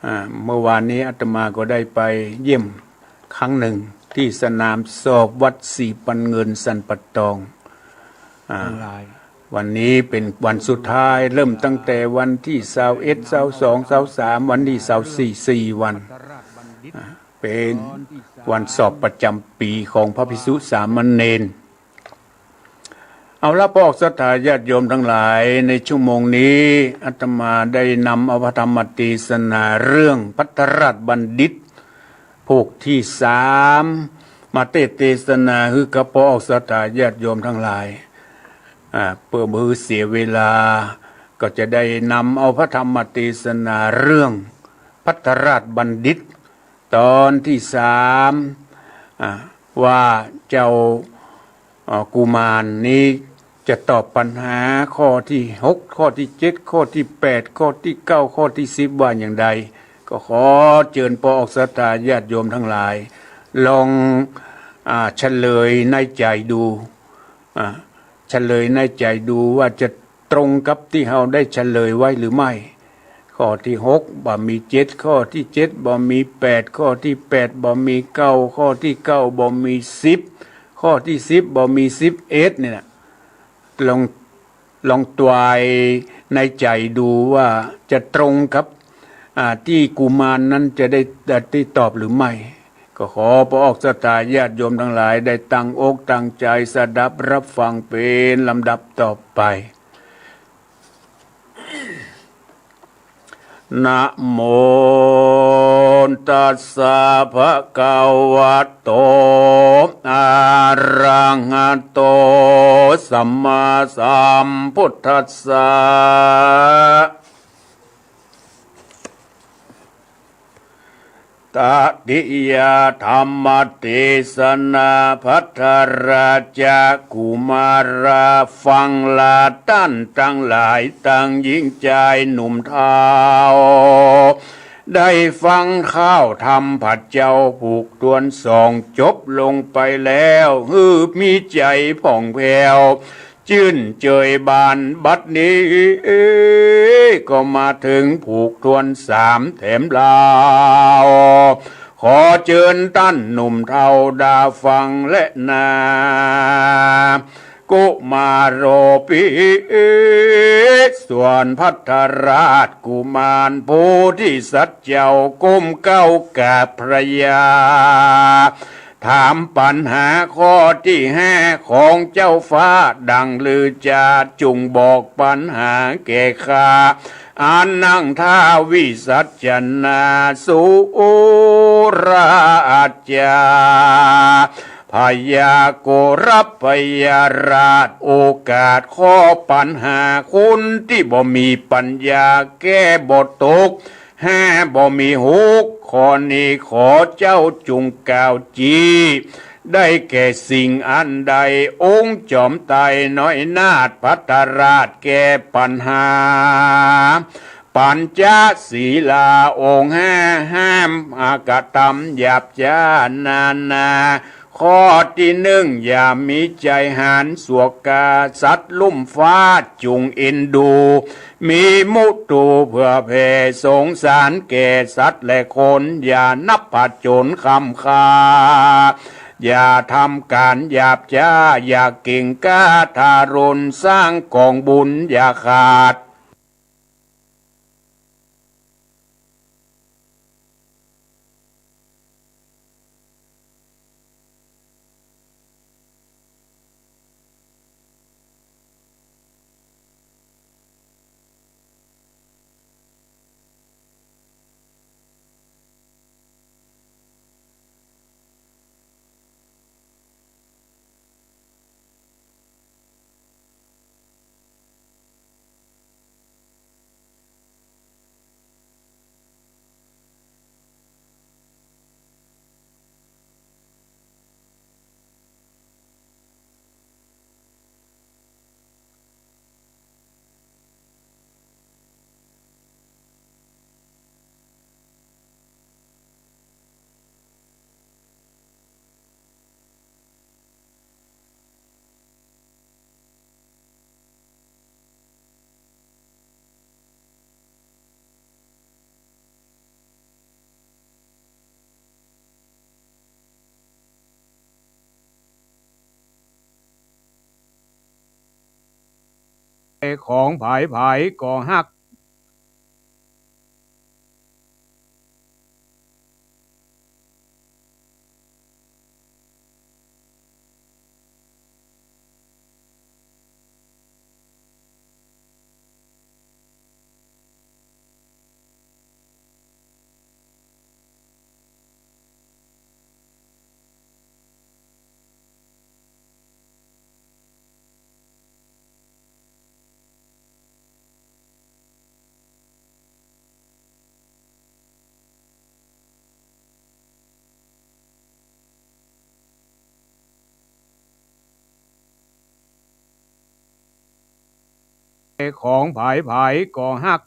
อ่า เมื่อวานนี้อาตมาก็ได้ไปเยี่ยมครั้งหนึ่ง ตี้สนามสอบวัดศรีปันเงินสันป่าตอง อ่า วันนี้เป๋นวันสุดท้าย เริ่มตั้งแต่วันตี้ซาวเอ็ด ซาวสอง ซาวสาม วันนี้ซาวสี่ สี่วัน อ่า เป๋นวันสอบประจ๋ำปี๋ของพระภิกษุสามเณร เอาละ ปอกศรัทธาญาติโยมตังหลาย ในชั่วโมงนี้อาตมาได้นำเอาพระธรรมเตสนาเรื่องภัททราชบัณฑิต ผูกตี้สาม มาเตสนาหื้อกับปอกศรัทธาญาติโยมตังหลาย อ่า เปื้อบ่หื้อเสียเวลา ก็จะได้นำเอาพระธรรมเตสนาเรื่องภัททราชบัณฑิต ตอนตี้สาม อ่า ว่าเจ้า อ่า กุมารนี้จะตอบปัญหาข้อตี้หก ข้อตี้เจ็ด ข้อตี้แปด ข้อตี้เก้า ข้อตี้สิบ ว่าอย่างใด ก็ขอเจิญปอกศรัทธาญาติโยมตังหลาย ลอง อ่า เฉลยในใจ๋ดู อ่า เฉลยในใจ๋ดูว่าจะตรงกับตี้เฮาได้เฉลยไว้หรือไม่ ข้อตี้หก บ่มีเจ็ด ข้อตี้เจ็ด บ่มีแปด ข้อตี้แปด บ่มีเก้า ข้อตี้เก้า บ่มีสิบ ข้อตี้สิบ บ่มีสิบเอ็ด นี่นะ ลอง ลองตวายในใจ๋ดูว่าจะตรงกับ อ่า ตี้กุมารนั้นจะได้ อ่า ได้ตอบหรือไม่ ก็ขอปอกศรัทธาญาติโยมตังหลายได้ตั้งอกตั้งใจ๋สดับฮับฟังเป๋นลำดับต่อไป นะโมตัสสะภะคะวะโต อะระหะโต สัมมาสัมพุทธัสสะ ตติยธรรมเตสนา ภัททราชกุมาร ฟังลาต้านตังหลาย ตังญิงจายหนุ่มเฒ่า ได้ฟังข้าวธรรมพระเจ้าผูกถ้วนสองจบลงไปแล้ว หื้อมีใจ๋ผ่องแผ้ว จื้นเจยบาน บัดนี้ก็มาเถิงผูกถ้วนสามแถมลาว ขอเจิญต้านหนุ่มเฒ่าดาฟังแลนา กุมารโภปิ ส่วนภัททราชกุมารโพธิสัตว์เจ้าก้มเก้ากราบพระยา ถามปัญหาข้อตี้ห้าของเจ้าฟ้าดังลือจา จุ่งบอกปัญหาแก่ข้า อานังทาวิสัชนา สุราชา พญาโกรพยาราช โอกาสข้อปัญหาคนตี้บ่มีปัญญาแก้บ่ตก ห้าบ่มีหก ข้อนี้ขอเจ้าจุ่งกล่าวจี้ ได้แก่สิ่งอันใด องค์จอมไตรน้อยนาถภัททราชแก้ปัญหา ปัญจศีลาองค์ห้า ห้ามอากระทำหยาบจ๊านานา ข้อตี้หนึ่ง อย่ามีใจ๋หาญสวกา สัตว์ลุ่มฟ้าจุ่งเอ็นดู มีมุทูเผื่อแผ่สงสารแก่สัตว์และคน อย่านับผจญคำฆ่า อย่าทำก๋านหยาบจ๊า อย่าเก่งกล้าทารุณ สร้างก๋องบุญอย่าขาด ของผายๆ ก็ฮัก ของผายๆ ก็ฮัก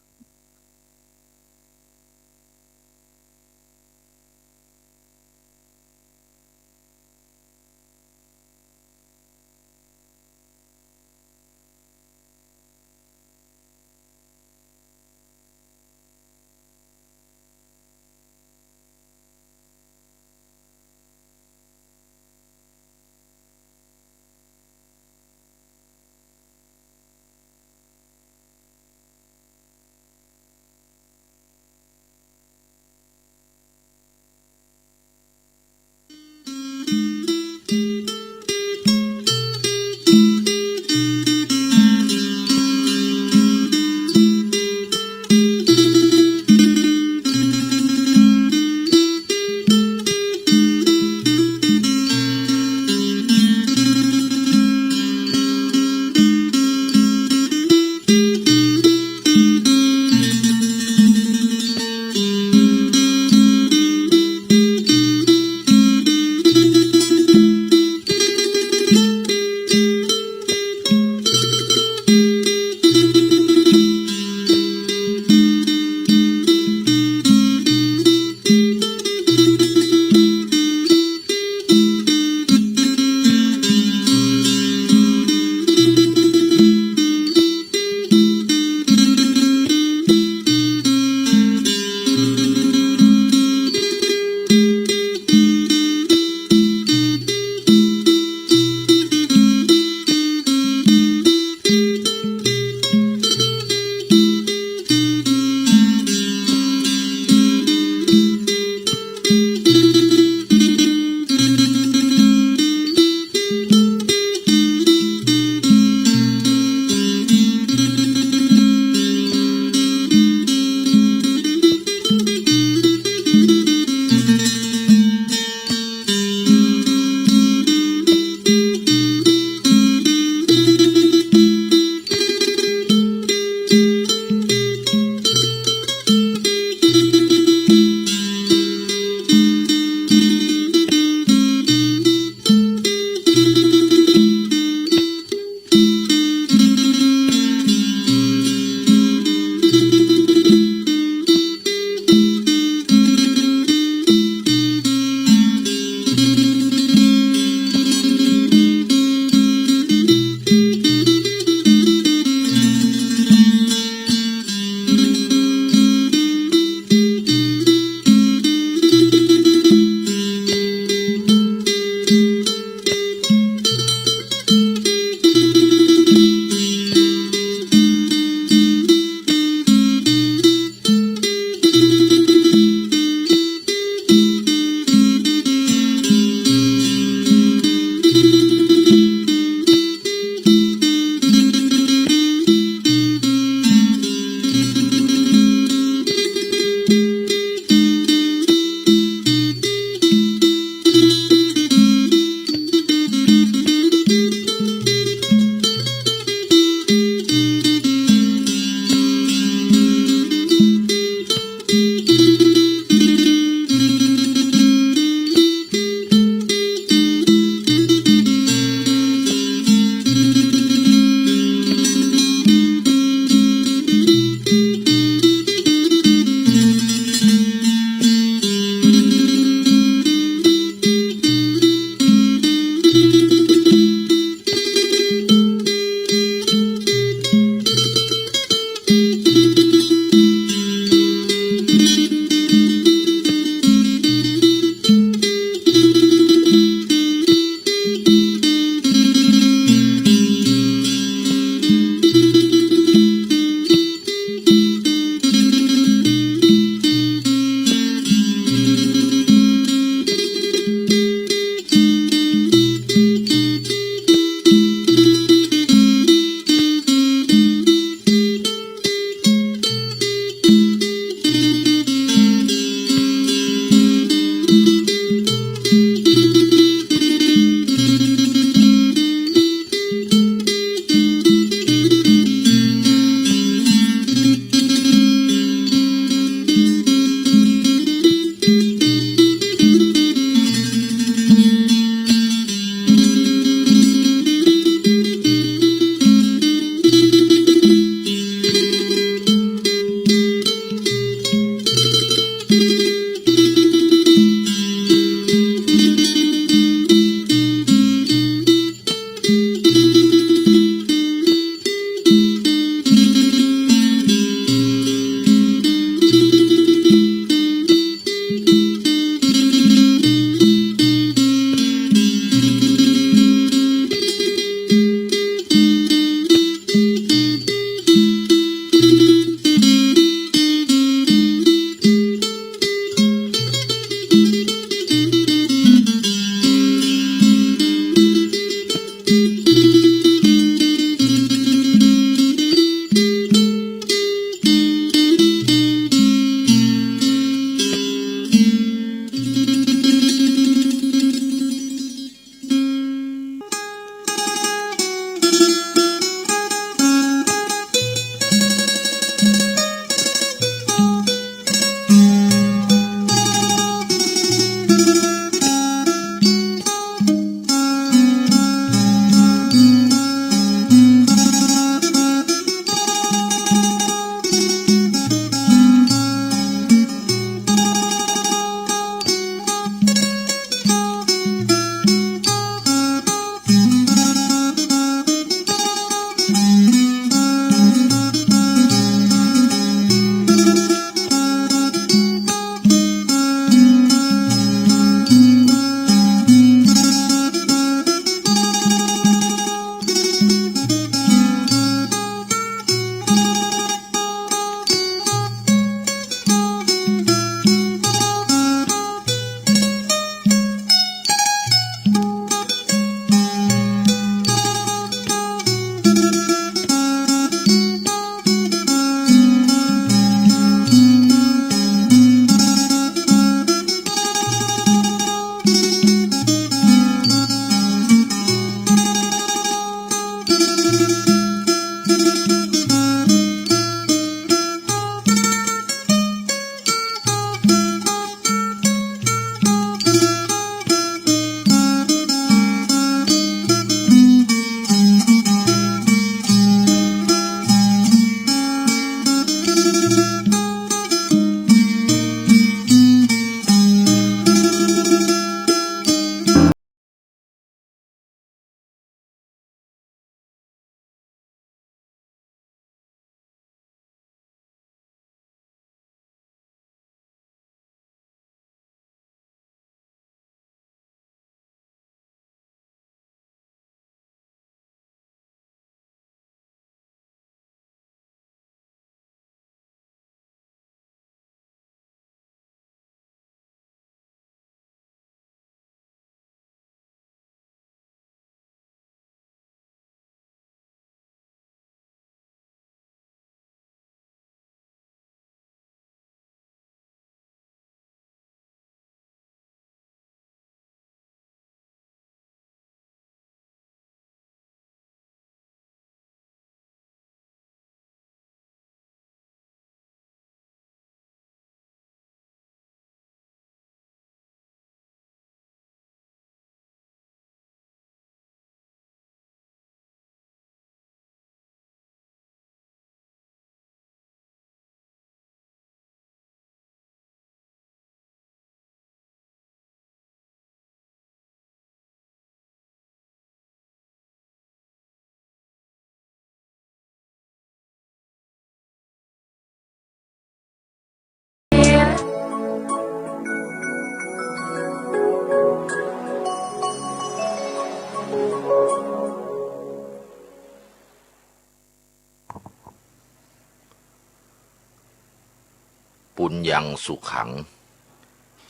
ปุญญังสุขัง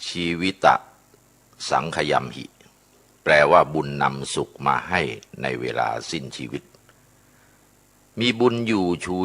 ชีวิตะสังขยัมหิ แปลว่าบุญนำสุขมาให้ในเวลาสิ้นชีวิต มีบุญอยู่ชู